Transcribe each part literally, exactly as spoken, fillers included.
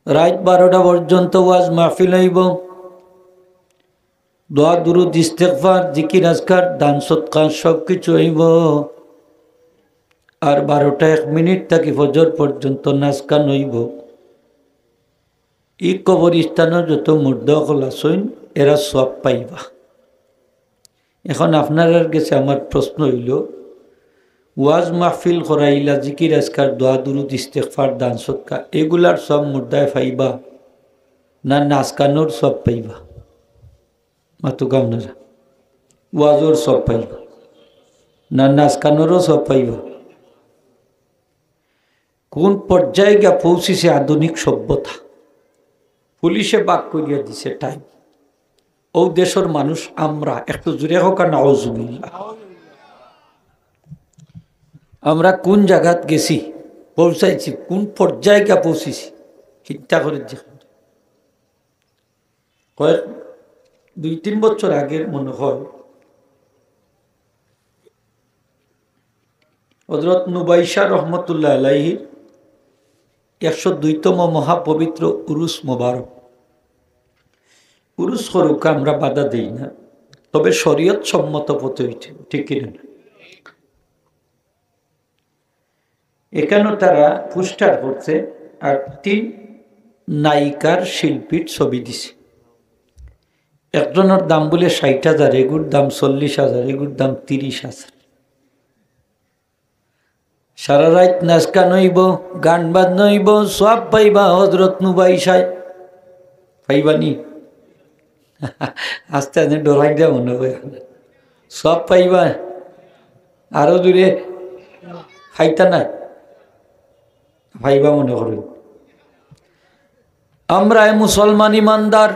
রাইত বারোটা পর্যন্ত ওয়াজ মাহফিল অইবো, দোয়া দুরুদ ইস্তেগফার, জিকির আজকার, দান সদকা সব কিছু অইবো। আর বারোটা এক মিনিট থাকি ফজর পর্যন্ত নাচ গান অইবো। ই কবরস্থানো যত মুর্দা অকল আছইন, এরা সওয়াব পাইবা। এখন আপনারার গেছে আমার প্রশ্ন অইলো, ওয়াজ মাহফিল করাইলা, জিকির আজকার, দোয়া দুরুদ ইস্তেগফার, দান সদকা, এগুলার সওয়াব মুর্দায় পাইবা না নাচ গানোর সওয়াব পাইবা? মাতুক্কা আপনারা। ওয়াজর সওয়াব পাইবা না নাচ গানোরও সওয়াব পাইবা? কোন পর্যায়ে গিয়া পৌঁছিছে আধুনিক সভ্যতা? পুলিশে বাক করিয়া দিছে টাইম। অউ দেশর মানুষ আমরা, একটু জুরে কউক্কা, নাউজুবিল্লাহ। আমরা কোন জাগাত গেছি, পৌঁছাইছি, কোন পর্যায়ে গিয়া পৌঁছিছি? চিন্তা করি দেখইন। কয়েক, দুই তিন বছর আগের মনে হয়, হযরত নুবাইশা রহমতুল্লাহ আলাইহির একশো দুইতম মহাপবিত্র উরুস মোবারক। উরুস করউক্কা, আমরা বাধা দেই না, তবে শরীয়ত সম্মত পথে অইতে, ঠিক কিনা না? এখানো তারা পোস্টার করছে আর তিন নায়িকার শিল্পীর ছবি দিছে। একজনর দাম বুলে ষাইট হাজার, এগুর দাম চল্লিশ হাজার, এগুর দাম তিরিশ হাজার। সারা রাইত নাচ গান অইবো, গান বাজনা অইবো, সওয়াব পাইবা হযরত নুবাইশায়। পাইবা নি? আস্তে আস্তে ডরাই দেওয়া মনে হয়। সওয়াব পাইবা, আরো জুরে পাইতা না, পাইবা মনে করি। আমরা মুসলমান ইমানদার,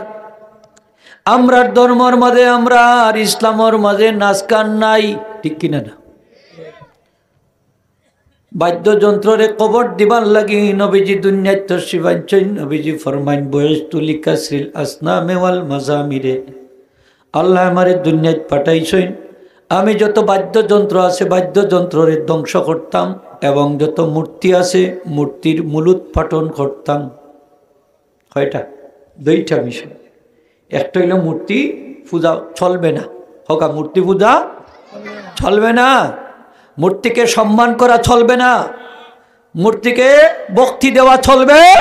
আমরার ধর্মর মাঝে, আমরার ইসলামর মাঝে নাচ গান নাই, ঠিক কিনা না? বাদ্যযন্ত্ররে কবর দিবার লাগি নবীজি দুনিয়াত তশরিফ আনছইন। নবীজি ফরমাইন, "বুইসতু লিকাসরিল আসনামে ওয়াল মাজামিরে।" আল্লায় আমারে দুনিয়াত পাঠাইছইন, আমি যত বাদ্যযন্ত্র আছে, বাদ্যযন্ত্ররে ধ্বংস করতাম, এবং যত মূর্তি আছে, মূর্তির মূলোৎপাটন করতাম। কয়টা? দুইটা বিষয়। একটা অইলো মূর্তি পূজা চলবে না, কউক্কা, মূর্তি পূজা চলবে না, মূর্তিকে সম্মান করা চলবে না, মূর্তিকে ভক্তি দেওয়া চলবে,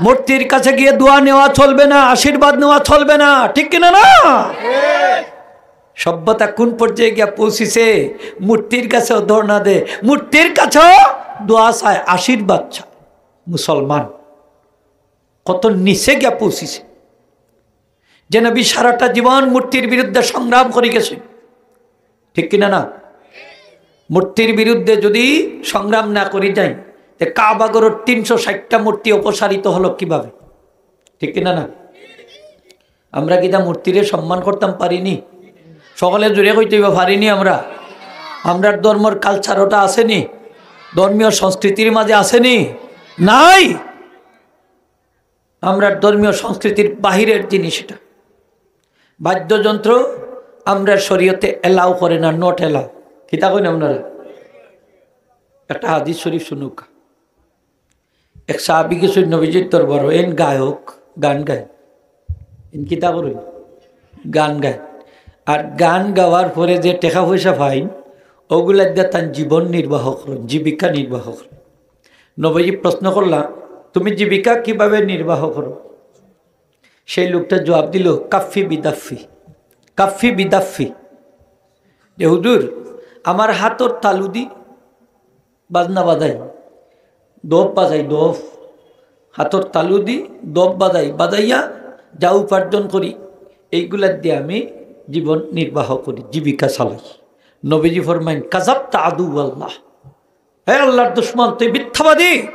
মূর্তির কাছে গিয়ে দোয়া নেওয়া চলবে না, আশীর্বাদ নেওয়া চলবে না, ঠিক কিনা না? সভ্যতা কোন পর্যায়ে গিয়া পৌঁছিছে? মূর্তির কাছেও ধর্ণা দেয়, মূর্তির কাছেও দোয়া চায়, আশীর্বাদ চায়। মুসলমান কত নিচে গিয়া পৌঁছিছে। যে নবী সারাটা জীবন মূর্তির বিরুদ্ধে সংগ্রাম করি গেছে, ঠিক কিনা না? মূর্তির বিরুদ্ধে যদি সংগ্রাম না করি যাই, তে কাবা ঘরর তিনশো ষাইটটা মূর্তি অপসারিত হলো কিভাবে? ঠিক কিনা না? আমরা কিতা মূর্তিরে সম্মান করতাম পারিনি? সকলে জুরে কইতে অইবো, পারিনি আমরা? আমরার ধর্মর কালচার ওটা আছেনি? ধর্মীয় সংস্কৃতির মাঝে আছেনি? নাই। আমরার ধর্মীয় সংস্কৃতির বাহিরের জিনিস এটা। বাদ্যযন্ত্র আমরার শরীয়তে এলাও করে না, not allow। কিতা কইন আপনারা? একটা হাদিস শরীফ শুনউক্কা। এক সাহাবী গেছইন নবীজির দরবারো, এন গায়ক, গান গায়। এন কিতা করইন? গান গায়। আর গান গাওয়ার পরে যে টেকা পয়সা পাইন, ওগুলা দিয়া তান জীবন নির্বাহ করইন, জীবিকা নির্বাহ করইন। নবীজি প্রশ্ন করলা, "তুমি জীবিকা কিভাবে নির্বাহ করো?" সেই লোকটা জবাব দিল, "কাফি বিদাফি, কাফি বিদাফি।" যে, "হুজুর, আমার হাতর তালুদি বাজনা বাজাই, দফ বাজাই, দফ, হাতর তালুদি দফ বাজাই, বাজাইয়া যা উপার্জন করি, এইগুলা দিয়া আমি জীবন নির্বাহ করি, জীবিকা চালাই।" নবীজি ফরমাইন, "কাযাবতা আদুওয়াল্লাহ, হে আল্লাহর দুশমন, তুই মিথ্যাবাদী।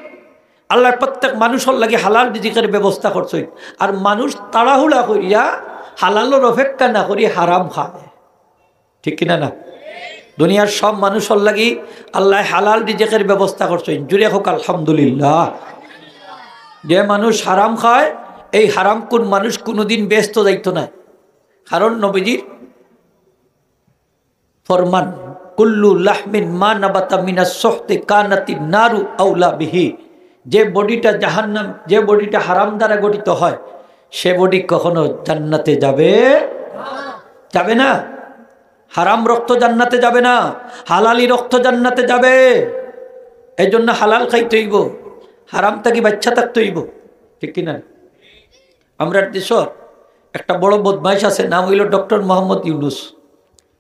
আল্লায় প্রত্যেক মানুষর লাগি হালাল রিজিকের ব্যবস্থা করছইন, আর মানুষ তাড়াহুড়া করিয়া হালালর অপেক্ষা না করি হারাম খায়।" ঠিক কিনা না? দুনিয়ার সব মানুষর লাগি আল্লায় হালাল রিজিকের ব্যবস্থা করছইন। জুরে কউক্কা আলহামদুলিল্লাহ। যে মানুষ হারাম খায়, এই হারামখুর মানুষ কোনোদিন বেহেস্তো যাইতো না, কারণ নবীজির ফরমান, "কুল্লু লাহমিন মা নাবাতা মিনাস সুহতি কানাতিন নারু আউলা বিহি।" যে বডিটা জাহান্নাম, যে বডিটা হারাম দ্বারা গঠিত হয়, সে বডি কখনো জান্নাতে যাবে, যাবে না। হারাম রক্ত জান্নাতে যাবে না, হালালি রক্ত জান্নাতে যাবে। এই জন্য হালাল খাইতে অইবো, হারাম থাকি বাচ্চা থাকতে অইবো, ঠিক কি না? আমরার দেশর একটা বড় বদমাইশ আছে, নাম অইলো ডক্টর মোহাম্মদ ইউনুস।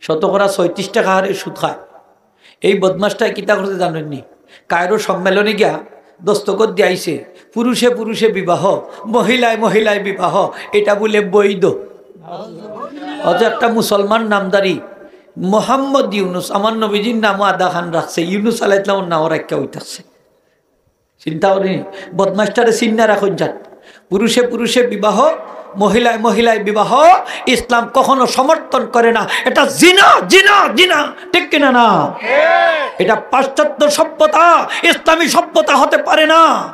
শতকরা ছয়ত্রিশ টাকা হারে সুদ খায়। এই বদমাশটায় কিতা করছে জানইন নি? কায়রো সম্মেলনে গিয়া দস্তখত দিয়া আইছে, পুরুষে পুরুষে বিবাহ, মহিলায় মহিলায় বিবাহ, এটা বুলে বৈধ। অথচ একটা মুসলমান নামধারী মোহাম্মদ ইউনুস, আমার নবীজির নামও আধা খান রাখছে, ইউনুস আলাইহিস সালামর নামও রাখিয়া অই থাকছে। চিন্তা করি, বদমাশটারে চিন্না রাখইন যান। পুরুষে পুরুষে বিবাহ, মহিলায় মহিলায় বিবাহ ইসলাম কখনো সমর্থন করে না। এটা জিনা, জিনা, জিনা, ঠিক কিনা না? এটা পাশ্চাত্য সভ্যতা, ইসলামী সভ্যতা হতে পারে না।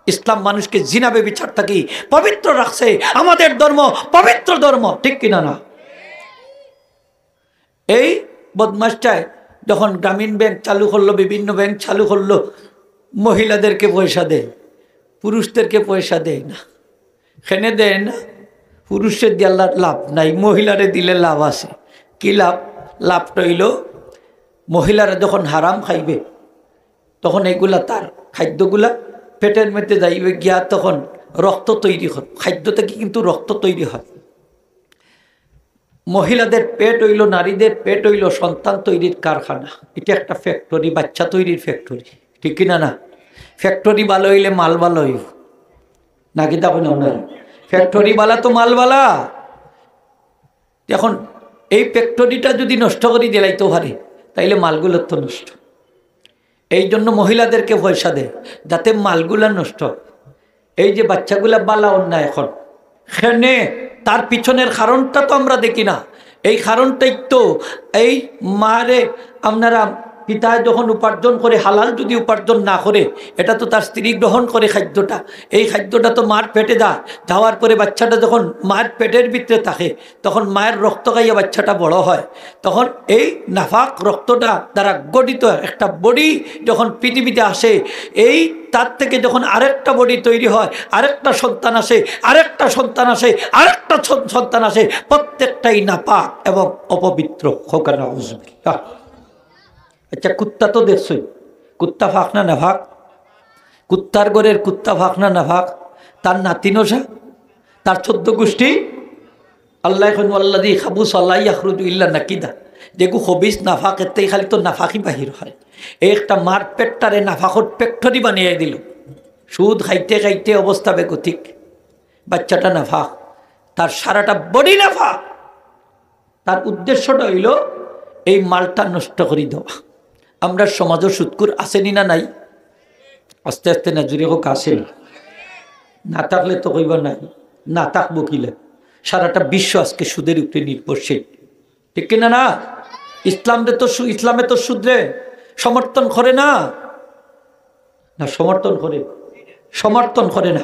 ইসলাম মানুষকে জিনা ব্যভিচার থাকি পবিত্র রাখছে, আমাদের ধর্ম পবিত্র ধর্ম, ঠিক কিনা না? এই বদমাশটায় যখন গ্রামীণ ব্যাংক চালু করলো, বিভিন্ন ব্যাংক চালু করলো, মহিলাদেরকে পয়সা দেয়, পুরুষদেরকে পয়সা দেয় না। কেনে দেয় না? পুরুষরে দিয়া লা-, লাভ নাই, মহিলারে দিলে লাভ আছে। কি লাভ? লাভটা অইলো, মহিলারা যখন হারাম খাইবে, তখন এইগুলা, তার খাদ্যগুলা পেটের মধ্যে যাইবে, গিয়া তখন রক্ত তৈরি হয়। খাদ্য থাকি কিন্তু রক্ত তৈরি হয়। মহিলাদের পেট অইলো, নারীদের পেট অইলো সন্তান তৈরির কারখানা। এটা একটা ফ্যাক্টরি, বাচ্চা তৈরির ফ্যাক্টরি, ঠিক কিনা না? ফ্যাক্টরি ভালা অইলে মাল ভালা অইবো, নাকি তা কইন না? ফ্যাক্টরি ভালা তো মাল ভালা। এখন এই ফ্যাক্টরিটা যদি নষ্ট করি দিলাইতে পারে, তাইলে মালগুলো তো নষ্ট। এই জন্য মহিলাদেরকে পয়সা দেয়, যাতে মালগুলা নষ্ট হয়। এই যে বাচ্চাগুলা ভালা অর না এখন, কেনে, তার পিছনের কারণটা তো আমরা দেখি না। এই কারণটাই তো, এই মারে আপনারা, পিতায় যখন উপার্জন করে, হালাল যদি উপার্জন না করে, এটা তো তার স্ত্রী গ্রহণ করে খাদ্যটা, এই খাদ্যটা তো মার পেটে যায়, যাওয়ার পরে বাচ্চাটা যখন মার পেটের ভিতরে থাকে, তখন মায়ের রক্ত খাইয়া বাচ্চাটা বড় হয়, তখন এই নাপাক রক্তটা দ্বারা গঠিত একটা বডি যখন পৃথিবীতে আসে, এই তার থেকে যখন আরেকটা বডি তৈরি হয়, আরেকটা সন্তান আসে, আরেকটা সন্তান আসে, আরেকটা সন-, সন্তান আসে, প্রত্যেকটাই নাপাক এবং অপবিত্র। হোক না, নাউজুবিল্লাহ। আচ্ছা, কুত্তা তো দেখছই, কুত্তা পাক না নাপাক? কুত্তার ঘরের কুত্তা পাক না নাপাক? তার নাতি নশা, তার চোদ্দ গোষ্ঠী, আল্লায় কইন, "ওয়াল্লাযী খাবুসা লা ইয়াখরুজু ইল্লা নাকিদা।" যেগু খবিস নাপাক, এর থাকি খালি তো নাপাকই বাহির হয়। এই একটা মার পেটটারে নাপাকর ফ্যাক্টরি বানাইয়া দিল। সুদ খাইতে খাইতে অবস্থা বেগতিক। বাচ্চাটা নাপাক, তার সারাটা বডি নাপাক। তার উদ্দেশ্যটা অইলো এই মালটা নষ্ট করি দেওয়া। আমরার সমাজো সুদখুর আছে নি না নাই? আস্তে আস্তে না, জুরে কউক্কা, আছে নি? না থাকলে তো কইবা নাই, না থাকবো কিলা? সারাটা বিশ্ব আজকে সুদের উপরে নির্ভরশীল, ঠিক কিনা না? ইসলামরে তো সু-, ইসলামে তো সুদরে সমর্থন করে না। না, সমর্থন করে, সমর্থন করে না।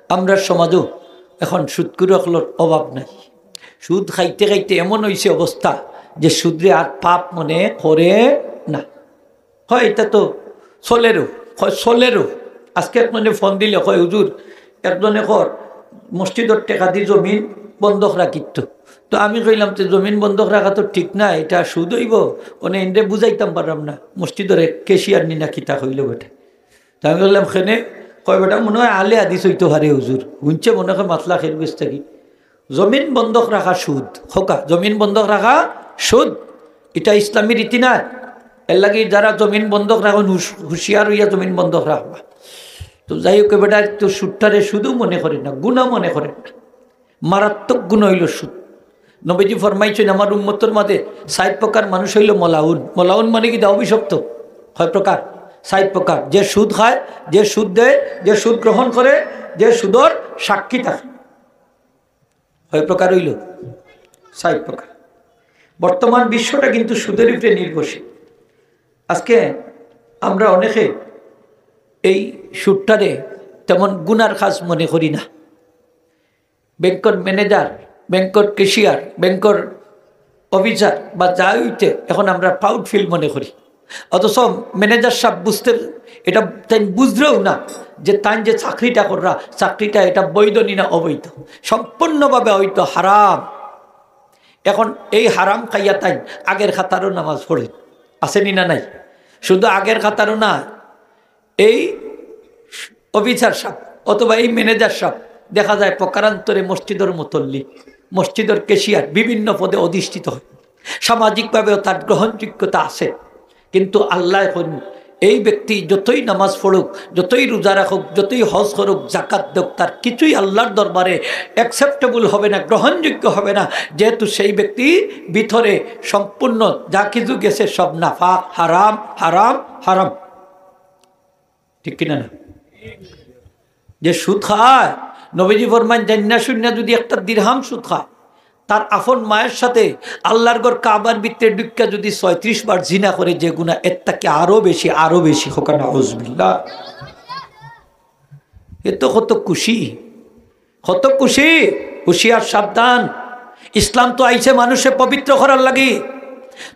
আমরার সমাজো এখন সুদখুর অকলর অভাব নাই। সুদ খাইতে খাইতে এমন অইছে অবস্থা যে সুদরে আর পাপ মনে করে না। কয়, "ইটা তো চলেরও", কয়, "চলেরও।" আজকে একজনে ফোন দিলে কয়, "হুজুর, একজনে কর মসজিদর টেকা দি জমিন বন্ধক রাখিত।" তো আমি কইলাম, "তে জমিন বন্ধক রাখা তো ঠিক না, ইটা সুদ অইবো।" অনে এনরে বুঝাইতাম পারলাম না, মসজিদর এক ক্যাশিয়ার নি না কিতা কইলো বেটা। তে আমি কইলাম, "কেনে?" কয়, "বেটা মনে হয় আলে হাদিস অইতো পারে হুজুর, হুনছে মনে হয় মাতলা খের বেশ থাকি।" জমিন বন্ধক রাখা সুদ, কউক্কা, জমিন বন্ধক রাখা সুদ, ইটা ইসলামী রীতি না। এর লাগি যারা জমিন বন্ধক রাখইন, হুশ-, হুঁশিয়ার অইয়া জমিন বন্ধক রাখবা। তো যাই হোক, বেটা তো সুদটারে সুদও মনে করে না, গুনা মনে করে না। মারাত্মক গুনা অইলো সুদ। নবীজি ফরমাইছইন, "আমার উম্মতর মাঝে চাইর প্রকার মানুষ অইলো মালাউন।" মালাউন মানে কিতা? অভিশপ্ত। কয় প্রকার? চাইর প্রকার। যে সুদ খায়, যে সুদ দেয়, যে সুদ গ্রহণ করে, যে সুদর সাক্ষী থাকে। কয় প্রকার অইলো? চাইর প্রকার। বর্তমান বিশ্বটা কিন্তু সুদের উপরে নির্ভরশীল। আজকে আমরা অনেকে এই সুদটারে তেমন গুনার কাজ মনে করি না। ব্যাংকর ম্যানেজার, ব্যাংকর ক্যাশিয়ার, ব্যাংকর অফিসার বা যা অইতে, এখন আমরা proud feel মনে করি। অথচ ম্যানেজার সাহেব বুঝতে, এটা তাইন বুঝলেও না যে তাইন যে চাকরিটা কররা, চাকরিটা এটা বৈধ নি না অবৈধ, সম্পূর্ণভাবে হয়তো হারাম। এখন এই হারাম খাইয়া তাইন আগের কাতারও নামাজ পড়ে, আছে নি না নাই? শুধু আগের কাতারও না, এই অফিসার সাহেব অথবা এই ম্যানেজার সাহেব দেখা যায় প্রকারান্তরে মসজিদর মুতল্লি, মসজিদর ক্যাশিয়ার, বিভিন্ন পদে অধিষ্ঠিত হয়, সামাজিকভাবেও তার গ্রহণযোগ্যতা আছে। কিন্তু আল্লাহ এখন এই ব্যক্তি যতই নামাজ পড়ুক, যতই রোজা রাখুক, যতই হজ করুক, জাকাত দেউক, তার কিছুই আল্লাহর দরবারে অ্যাকসেপ্টেবল হবে না, গ্রহণযোগ্য হবে না, যেহেতু সেই ব্যক্তি ভিতরে সম্পূর্ণ যা কিছু গেছে সব নাপাক, হারাম, হারাম, হারাম। ঠিক কিনা না? যে সুদ খায়, নবীজি ফরমান, জান্না শূন্য যদি একটা দিরহাম সুদ খায়, তার আপন মায়ের সাথে আল্লাহর ঘর কাবার ভিতরে ঢুকিয়া যদি ছয়ত্রিশ বার জিনা করে, যে গুনাহ, এর থেকে আরো বেশি, আরো বেশি। হোক না, আউজুবিল্লাহ। এ তো কত খুশি, কত খুশি। হুঁশিয়ার, সাবধান। ইসলাম তো আইছে মানুষে পবিত্র করার লাগি।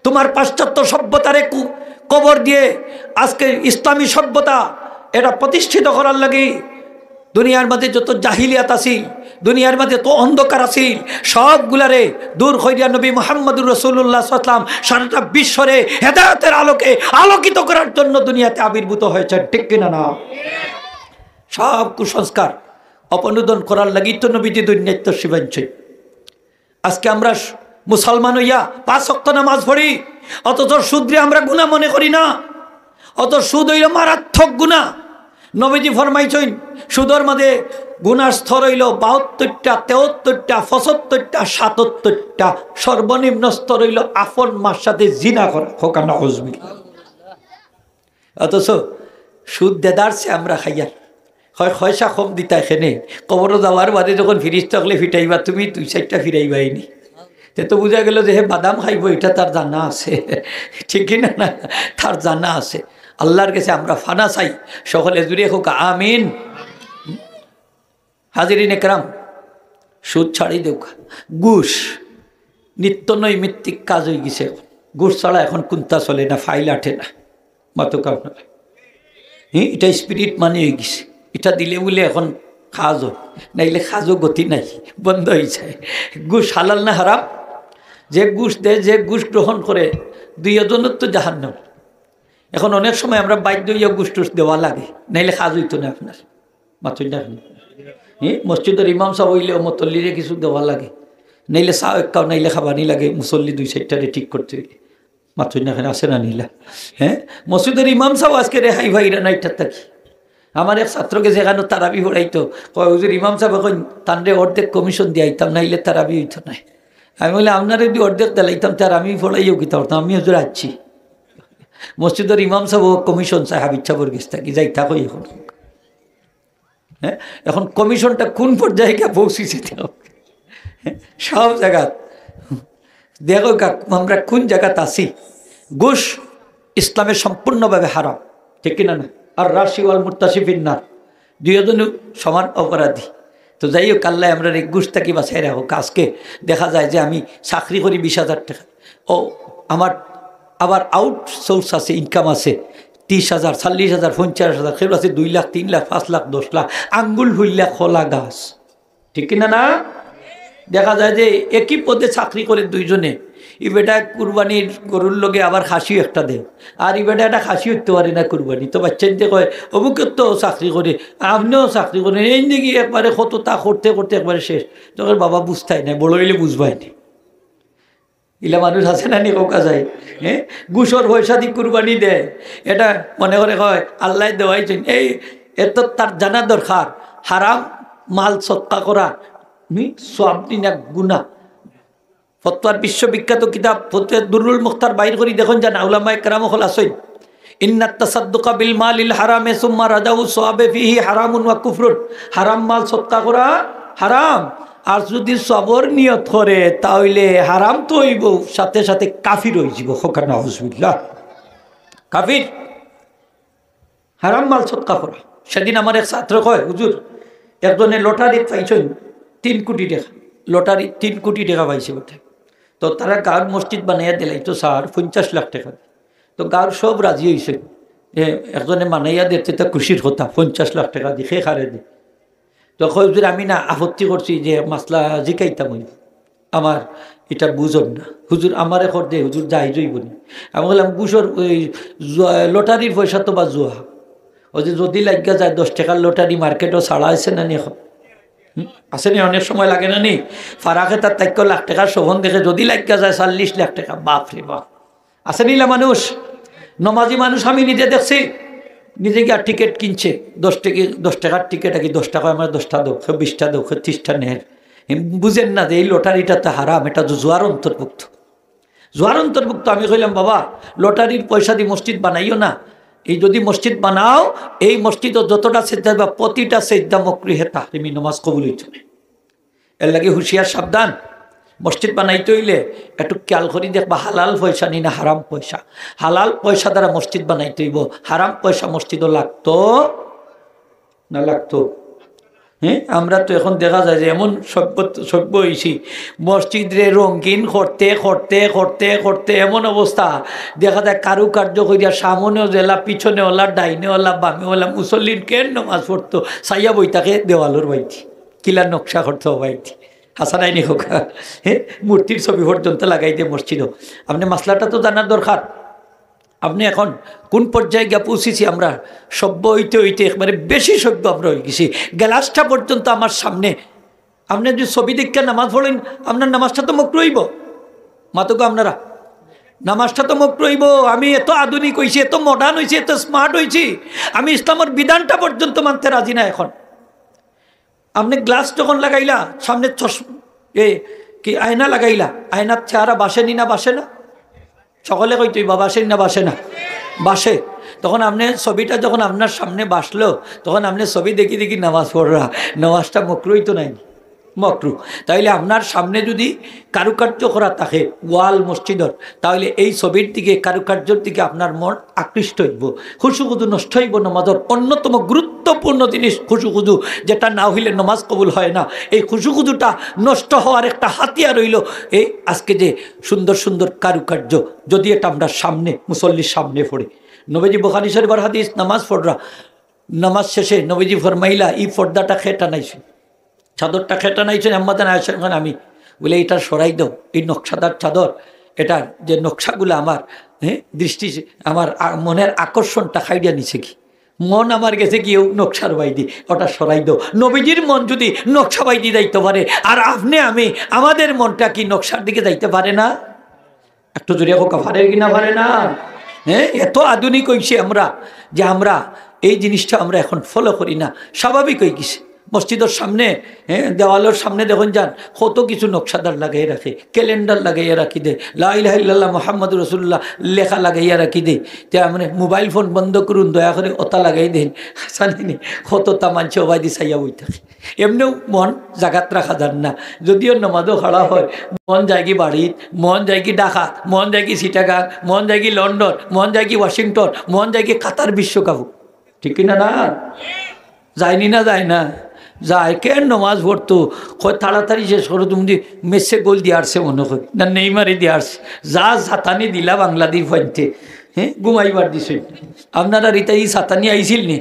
তোমার পাশ্চাত্য সভ্যতারে কু-, কবর দিয়ে আজকে ইসলামী সভ্যতা এটা প্রতিষ্ঠিত করার লাগি। দুনিয়ার মাঝে যত জাহিলিয়াত আছিল, দুনিয়ার মাঝে যত অন্ধকার আছিল, সবগুলারে দূর করিয়া নবী মুহাম্মদুর রাসূলুল্লাহ সাল্লাল্লাহু আলাইহি ওয়াসাল্লাম সারাটা বিশ্বরে হেদায়েতের আলোকে আলোকিত করার জন্য দুনিয়াতে আবির্ভূত হয়েছেন। ঠিক কিনা না? সব কুসংস্কার অপনোদন করার লাগি তো নবীজি দুনিয়াত তশরিফ আনছইন। আজকে আমরা স-, মুসলমান হইয়া পাঁচ ওয়াক্ত নামাজ পড়ি, অথচ সুদরে আমরা গুনাহ মনে করি না, অথচ সুদ হইল মারাত্মক গুনাহ। নবীজি ফরমাইছইন, সুদর মাঝে গুনার স্তর হইল বাহাত্তরটা, তেহাত্তরটা, পঁচাত্তরটা, সাতাত্তরটা, সর্বনিম্ন স্তর হইল আপন মার সাথে জিনা করা। হোক না, আউজুবিল্লাহ। অথচ সুদ দেদারছে আমরা খাইয়ার। হয় পয়সা কম দিতা এখানে, কবরো যাওয়ার বাদে যখন ফিরিস্তা অকলে ফিটাইবা, তুমি দুই চাইরটা ফিরাইবায়নি। তে তো বুঝা গেল যে হে বাদাম খাইবো, এটা তার জানা আছে। ঠিক কি না? না, তার জানা আছে। আল্লাহর কাছে আমরা পানা চাই, সকলে জুড়ে হোক, আমিন। হাজিরিন একরাম, সুদ ছাড়ি দেউক। ঘুষ নিত্য নৈমিত্তিক কাজ হয়ে গেছে। ঘুষ ছাড়া এখন কুন্তা চলে না, ফাইল আটে না। মাতুক আপনারা। হ্যাঁ, এটা স্পিরিট মানি হয়ে গেছে। এটা দিলে বলে এখন কাজ হয়, নাইলে কাজও গতি নাই, বন্ধ হয়ে যায়। ঘুষ হালাল না হারাম? যে ঘুষ দেয়, যে ঘুষ গ্রহণ করে, দুইজনের তো জাহান্নাম। এখন অনেক সময় আমরা বাধ্য হইয়া ঘুষ টুস দেওয়া লাগে, নাইলে কাজ হইতো না আপনার। মাতই না কেনে? হ্যাঁ, মসজিদর ইমাম সাব অইলেও মতল্লিরে কিছু দেওয়া লাগে, নাইলে চা এক কাপ নাইলে খাবানি লাগে, মুসল্লি দুই চাইরটারে ঠিক করতে অইলে। মাতই না কেনে? আছে না নাইলা? হ্যাঁ, মসজিদর ইমাম সাব আজকে রেহাই পাইরা না ইটার থাকি। আমার এক ছাত্র গেছে এখানো তারাবি পড়াইতো, কয়, "হুজুর, ইমাম সাব এখন তানরে অর্ধেক কমিশন দিয়া আইতাম, নাইলে তারাবি হইতো নায়।" আমি বলি, "আপনারে যদি অর্ধেক দিলাইতাম, তার আমি পড়াইও কিতা করতাম, আমি হুজুর আছি।" মসজিদর ইমাম সাব কমিশন চায় হাফিজ সাবর গেছ থাকি, যাই থাকো এখন। হ্যাঁ, এখন কমিশনটা কোন পর্যায়ে গিয়া পৌঁছিছে? হ্যাঁ, সব জায়গা দেখো কা-, আমরা কোন জায়গাত আছি। ঘুষ ইসলামে সম্পূর্ণভাবে হারাম, ঠিক কিনা না? আর রাশি ওয়াল মুর্তাশি ফিন্নার, দুইজনও সমান অপরাধী। তো যাই হোক, আল্লাহ আমরা এই ঘুষ থাকি বাঁচাই রাখুক। আজকে দেখা যায় যে আমি চাকরি করি বিশ হাজার টাকা, ও আমার আবার আউট সোর্স আছে, ইনকাম আছে ত্রিশ হাজার, চল্লিশ হাজার, পঞ্চাশ হাজার, কেউ আছে দুই লাখ, তিন লাখ, পাঁচ লাখ, দশ লাখ, আঙ্গুল ফুললা কলা গাছ, ঠিক কিনা না? দেখা যায় যে একই পদে চাকরি করে দুইজনে, ই বেটা কুরবানির গরুর লগে আবার খাসিও একটা দেয়, আর ই বেটা একটা খাসি উঠতে পারে না কুরবানি। তো বাচ্চাইন্তে কয়, "অমুকে তো চাকরি করে, আপনিও চাকরি করেন, এই দিকে একবারে কত তা করতে করতে একবারে শেষ।" তখন বাবা বুঝতাই না, বড় হইলে বুঝবাই নি। ইলা মানুষ আছে না নি, কউক্কা যায়? হ্যাঁ, ঘুষর পয়সা দি কুরবানি দেয়, এটা মনে করে কয় আল্লাহ দেওয়াইছেন। এই, এত তার জানা দরকার, হারাম মাল সদকা করা, হুম, সওয়াব নি না গুনা। ফতোয়ার বিশ্ববিখ্যাত কিতাব ফতোয়া দুররুল মুখতার বাইর করি দেখুন, জানা উলামায়ে কেরাম অকল আছইন। ইন্নাত তাসাদ্দুকা বিল মালিল হারামে সুম্মা রাজাউ সওয়াবে ফিহি হারামুন ওয়া কুফরুন। হারাম মাল সদকা করা হারাম। আর যদি সওয়াবর নিয়ত করে, তা অইলে হারাম তো অইবো, সাথে সাথে কাফির অইযিবো। কউক্কা নাউজুবিল্লাহ। কাফির। হারাম মাল সদকা করা। সেদিন আমার এক ছাত্র কয়, "হুজুর, একজনে লটারিত পাইছইন তিন কোটি টেকা, লটারি তিন কোটি টেকা পাইছে বটে। তো তারা গাঁওর মসজিদ বানাইয়া দিলাইতো স্যার পঞ্চাশ লাখ টেকা দি।" তো গাঁওর সব রাজি অইছে। এ, একজনে মানাইয়া দিতে তা খুশির কথা, পঞ্চাশ লাখ টেকা দি, হে কারে দি। তো কয়, "হুজুর, আমি না আপত্তি করছি যে মাসলা জিকাইতাম অই, আমার ইটা বুঝন না। হুজুর, আমারে কর দে, হুজুর, জায়েজ অইবো নি?" আমি কইলাম, "ঘুষর ওই জুয়া, লটারির পয়সা তো বা জুয়া। ওই যে যদি লাগিয়া যায় দশ টেকার লটারি মার্কেটো ছাড়া আছে না নি এখন? হুম? আছে নি? অনেক সময় লাগে না নি? ফারাকে তার তাইক্য লাখ টেকার স্বপন দেখে যদি লাগিয়া যায় চল্লিশ লাখ টেকা, বাপ রে বাপ।" আছে নি ইলা মানুষ? নমাজি মানুষ আমি নিজে দেখছি, নিজে গিয়া টিকিট কিনছে, দশ টেকা, দশ টেকার টিকিট, আর কি দশ টেকা, আমার দশটা দেও, কেউ বিশটা দেও, কেউ ত্রিশটা নেয়। বুঝেন না যে এই লটারিটা তো হারাম, এটা তো জুয়ার অন্তর্ভুক্ত। জুয়ার অন্তর্ভুক্ত। আমি কইলাম, "বাবা, লটারির পয়সা দি মসজিদ বানাইও না। এই যদি মসজিদ বানাও, এই মসজিদো যতটা সেজদা বা প্রতিটা সেজদা মকরুহে তাহরিমি, নমাজ কবুল অইতো না।" এর লাগি হুঁশিয়ার, সাবধান। মসজিদ বানাইতে অইলে একটু খেয়াল করি দেখবা, হালাল পয়সা নি না হারাম পয়সা। হালাল পয়সা দ্বারা মসজিদ বানাইতে অইবো, হারাম পয়সা মসজিদো লাগতো না লাগতো? হ্যাঁ, আমরা তো এখন দেখা যায় যে এমন সভ্য, সভ্য অইছি, মসজিদরে রঙিন করতে, করতে, করতে, করতে এমন অবস্থা, দেখা যায় কারুকার্য করিয়া সামনেও যেলা, পিছনেও অলা, ডাইনেও অলা, বামেও অলা, মুসল্লিন কেন নমাজ পড়তো, চাইয়া বই থাকে দেওয়ালর বাইদি, কিলা নকশা করতো বাইদি। হাছা নায় নি কউক্কা? হ্যাঁ, মূর্তির ছবি পর্যন্ত লাগাই দে মসজিদো। আপনে মাসলাটা তো জানার দরকার। আপনে এখন কোন পর্যায়ে গিয়া পৌঁছিছি আমরা? সভ্য অইতে অইতে একবারে বেশি সভ্য আমরা অই গেছি। গ্লাসটা পর্যন্ত আমার সামনে, আপনে যদি ছবি দেখিয়া নামাজ পড়ইন, আপনার নামাজটা তো মকরু অইবো। মাতউক্কা আপনারা, নামাজটা তো মকরু অইবো। আমি এত আধুনিক অইছি, এত modern অইছি, এত smart অইছি, আমি ইসলামর বিধানটা পর্যন্ত মানতে রাজি না এখন। আপনে গ্লাস যখন লাগাইলা, সামনে চশ-, এ, কি আয়না লাগাইলা, আয়নার চেহারা বাসে নি না বাসে না? সকলে কইতো, "বাসে নি না বাসে না?" বাসে। তখন আপনে ছবিটা যখন আপনার সামনে বাসলো, তখন আপনে ছবি দেখি দেখি নামাজ পড়রা, নামাজটা মকরু অইতো নায় নি? মকরু। তাইলে আপনার সামনে যদি কারুকার্য করা থাকে ওয়াল মসজিদর, তাইলে এই ছবির দিকে, কারুকার্যর দিকে আপনার মন আকৃষ্ট অইবো। খুশু খুজু নষ্ট অইবো। নামাজর অন্যতম গুরুত্বপূর্ণ জিনিস খুশু খুজু, যেটা না অইলে নামাজ কবুল হয় না। এই খুশু খুজুটা নষ্ট হওয়ার একটা হাতিয়ার অইলো এই আজকে যে সুন্দর সুন্দর কারুকার্য, যদি এটা আমরা সামনে, মুসল্লির সামনে পড়ে। নবীজি, বুখারী শরীফর হাদিস, নামাজ পড়রা, নামাজ শেষে নবীজি ফরমাইলা, "ই পর্দাটা কে টানাইছইন?" চাদরটা কে টানাইছইন? আম্মাজান আয়েশা কইন, "আমি।" বলে, "এটা সরাই দেও, এই নকশাদার চাদর, এটার যে নকশাগুলা আমার, হ্যাঁ, দৃষ্টি, আমার আ-, মনের আকর্ষণটা কাড়িয়া নিছে গি। মন আমার গেছে গি অউ নকশার বাইদি, ওটা সরাই দেও।" নবীজির মন যদি নকশা বাইদি যাইতে পারে, আর আপনে আমি, আমাদের মনটা কি নকশার দিকে যাইতে পারে না? একটু জোরে কউক্কা, পারে কি না পারে না? হ্যাঁ, এত আধুনিক অইছি আমরা যে আমরা এই জিনিসটা আমরা এখন follow করি না, স্বাভাবিক অই গেছে। মসজিদর সামনে, হ্যাঁ, দেওয়ালর সামনে দেখইন যান, কত কিছু নকশাদার লাগাইয়া রাখে, ক্যালেন্ডার লাগাইয়া রাখি দে, "লা ইলাহা ইল্লাল্লাহ মুহাম্মাদুর রাসূলুল্লাহ" লেখা লাগাইয়া রাখি দে। তে আপনে মোবাইল ফোন বন্ধ করুন, দয়া করে ওটা লাগাই দেন। হাছা নায় নি? কততা মানষে ওবায়দি চাইয়া বই থাকে। এমনেও মন জাগাত রাখা যার না, যদিও নমাজও খাড়া হয়, মন যায়গি বাড়িত, মন যায়গি ঢাকাত, মন যায়গি চিটাগাং, মন যায়গি লন্ডন, মন যায়গি ওয়াশিংটন, মন যায়গি কাতার বিশ্বকাপ। ঠিক কি না? না যায় নি? না যায় না? যায়। কেন নমাজ পড়তো? কয়, "তাড়াতাড়ি শেষ করো, তুমি দি মেসে গোল দিয়ারছে মনে করি, না নেইমারে দিয়ারছে, যা সাতানি দিলা বাংলাদেশ ফাইতে, হ্যাঁ, ঘুমাইবার দিছে।" আপনারা রিতা ই সাতানি আইছিল নি?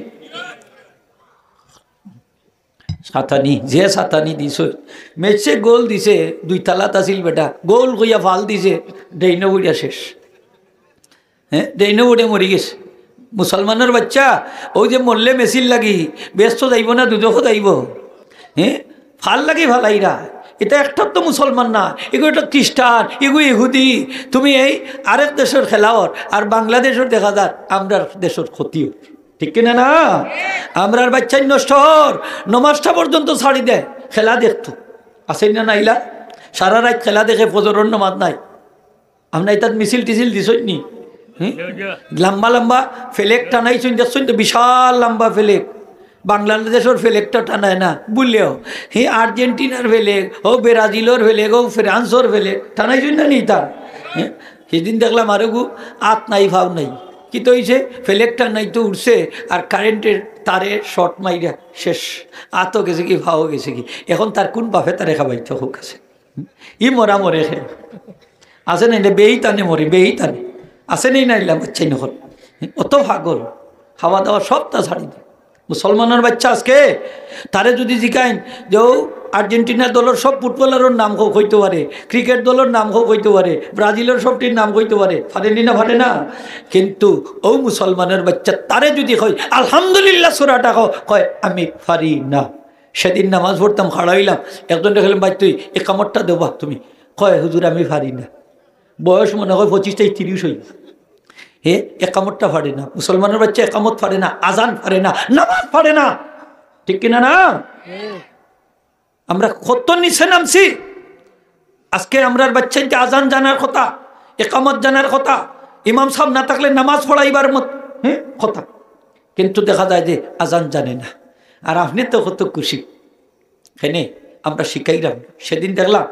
সাতানি, যে সাতানি দিছে, মেসে গোল দিছে, দুই তালাত আছিল বেটা, গোল কইয়া ফাল দিছে, ডেইনো উড়িয়া শেষ। হ্যাঁ, ডেইনো উড়ে মরি গেছে। মুসলমানর বাচ্চা, ওই যে মরলে মেসির লাগি, বেহেস্তো যাইবো না দুজখো যাইবো? হ্যাঁ, ফাল লাগি ফালাইরা। এটা একটার তো মুসলমান না, এগু একটা খ্রিস্টান, এগু ইহুদি। তুমি এই আরেক দেশর খেলাওর, আর বাংলাদেশর দেখা যার আমরার দেশর ক্ষতি অর। ঠিক কি না? না, আমরার বাচ্চাই নষ্ট অর, নমাজটা পর্যন্ত ছাড়ি দেয়, খেলা দেখতো। আছে না নাইলা? সারা রাইত খেলা দেখে, ফজরর নমাজ নাই। আপনারা ইতাত মিছিল টিছিল দিছইন নি? হুম? লম্বা লম্বা ফেলেক টানাইছইন, দেখছইন তো, বিশাল লম্বা ফেলেক। বাংলাদেশর ফেলেকটা টানায় না, বুললেও। হি আর্জেন্টিনার ফেলেক, ও ব্রাজিলর ফেলেক, ও ফ্রান্সর ফেলেক, টানাইছইন না নি ইতা? হ্যাঁ? হিদিন দেখলাম আরোগু আত নাই, ফাও নাই। কিতা অইছে? ফেলেক টানাইতো উঠছে, আর কারেন্টের তারে শর্ট মাইরা শেষ। আতও গেছে গি, ফাও গেছে গি। এখন তার কোন বাপে তারে খাবাইতো, কউক্কা? ই মরা মরে খে। আছে না, এটা বেইতানে মরে, বেইতানে। আছে নি না ইলা বাচ্চাইন অকল? অত পাগল, খাওয়া দাওয়া সবতা ছাড়ি দেয়। মুসলমানর বাচ্চা আজকে, তারে যুদি জিকাইন যে ও আর্জেন্টিনা দলর সব ফুটবলারর নাম কও, কইতো পারে, ক্রিকেট দলর নাম কও, কইতো পারে, ব্রাজিলর সবটির নাম কইতো পারে, পারে নি না, পারে না? কিন্তু ও মুসলমানর বাচ্চা তারে যুদি কই, "আলহামদুলিল্লাহ সূরাটা কও", কয়, "আমি পারি না।" সেদিন নামাজ পড়তাম, খাড়া অইলাম, একজনরে কইলাম, "ভাই, তুই একামতটা দেবা তুমি?" কয়, "হুজুর, আমি পারি না।" বয়স মনে কয় পঁচিশ থাকি তিরিশ অইছে। হে একামতটা পারে না, মুসলমানর বাচ্চা একামত পারে না, আজান পারে না, নামাজ পারে না, ঠিক কিনা না? আমরা কত নিচে নামছি। আজকে আমরার বাচ্চাইন্তে আজান জানার কথা, একামত জানার কথা, ইমাম সাব না থাকলে নামাজ পড়াইবার মত, হ্যাঁ, কথা, কিন্তু দেখা যায় যে আজান জানে না। আর আপনে তো কত খুশি, হেনে আমরা শিখাইলাম। সেদিন দেখলাম,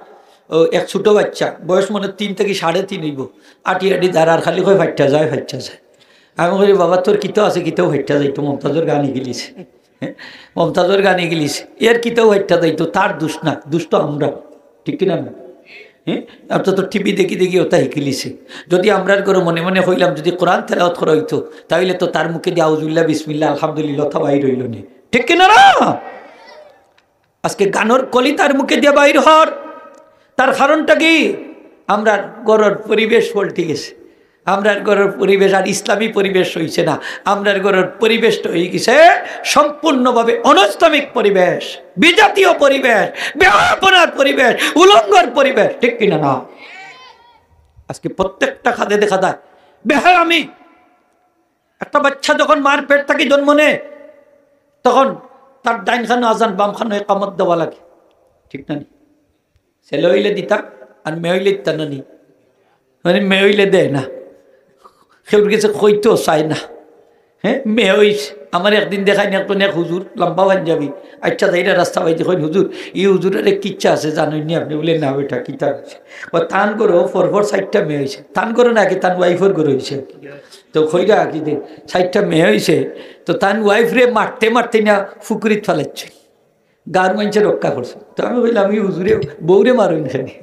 ও এক ছোট বাচ্চা, বয়স মনে তিন থাকি সাড়ে তিন অইবো, আটি আটি যার আর খালি কয়, "ফাইট্টা যায়, ফাইট্টা যায়।" আমি কই, "বাবা, তোর কিতা আছে, কিতাও ফাইট্টা যাইতো, মমতাজর গান হিকিলিছে।" হ্যাঁ? মমতাজর গান হিকিলিছে, এর কিতাও ফাইট্টা যাইতো, তার দোষ না, দোষ তো আমরা, ঠিক কিনা না? হ্যাঁ? আর তো, তো টিভি দেখি দেখি ওটা হিকিলিছে। যুদি আমরার ঘরো মনে মনে কইলাম, যুদি কোরআন তেলাওয়াত করা অইতো, তাইলে তো তার মুখে দিয়া আউজুবিল্লাহ, বিসমিল্লাহ, আলহামদুলিল্লাহ, ওটা বাইর অইলো নি, ঠিক কিনা না? আজকে গানর কলি তার মুখে দিয়া বাইর হর, তার কারণটা কি? আমরার ঘরর পরিবেশ পাল্টি গেছে। আমরার ঘরর পরিবেশ আর ইসলামী পরিবেশ অইছে না। আমরার ঘরর পরিবেশটা অই গেছে সম্পূর্ণভাবে অনৈসলামিক পরিবেশ, বিজাতীয় পরিবেশ, বেহায়াপনার পরিবেশ, উলঙ্গর পরিবেশ, ঠিক কিনা না? আজকে প্রত্যেকটা খাতে দেখা যায় বেহায়ামি। একটা বাচ্চা যখন মার পেট থাকি জন্ম নেয়, তখন তার ডাইন খানো আজান, বাম খানো একামত দেওয়া লাগে, ঠিক না নি? ছেলে অইলে দিতা, আর মেয়ে অইলে দিতা না নি? মানে মেয়ে অইলে দেয় না, কেউর গেছে কইতেও চায় না। হ্যাঁ, মেয়ে অইছে। আমার একদিন দেখাইন একজন এক হুজুর, লম্বা পাঞ্জাবি, আচ্ছা, যাইরা রাস্তা বাইদি কইন, "হুজুর, ই হুজুরর এক কিচ্ছা আছে, জানইন নি আপনে?" বলে, "না বেটা, কিতা অইছে?" ও তান ঘরো পরপর চাইরটা মেয়ে অইছে, তান ঘরো নাকি তান ওয়াইফর ঘরো অইছে। তো কইরা কি যে চাইরটা মেয়ে অইছে, তো তান ওয়াইফরে মারতে মারতে না পুকুরিত ফালাইছে, গাঁওর মানষে রক্ষা করছে। তো আমি কইলাম, "ই হুজুরে বউরে মারইন কেনে?"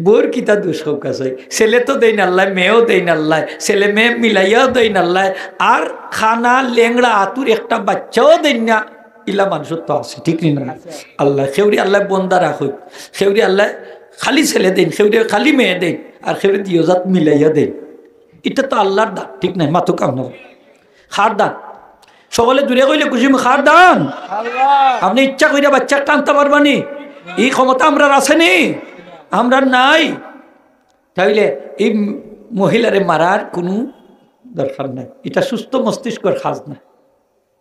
বউর কিতা দোষ কউক্কা চাই? ছেলে তো দেইন আল্লায়, মেয়েও দেইন আল্লায়, ছেলে মেয়ে মিলাইয়াও দেইন আল্লায়, আর কানা লেংড়া আতুর একটা বাচ্চাও দেইন না, ইলা মানুষ তো আছে, ঠিক নি না? আল্লায়, কেউরে আল্লায় বন্দা রাখইন, কেউরে আল্লায় খালি ছেলে দেইন, কেউরে খালি মেয়ে দেইন, আর কেউরে দুইও জাত মিলাইয়া দেইন। ইটা তো আল্লার দান, ঠিক নায়? মাতউক্কা আপনারা। কার দান? সকলে জুরে কইলে খুশি অইমু, কার দান? আল্লাহ। আপনে ইচ্ছা কইরা বাচ্চা টানতা পারবা নি? ই ক্ষমতা আমরার আছে নি? আমরার নাই। তাইলে ই মহিলারে মারার কুনু দরকার নাই, ইটা সুস্থ মস্তিষ্কর কাজ না,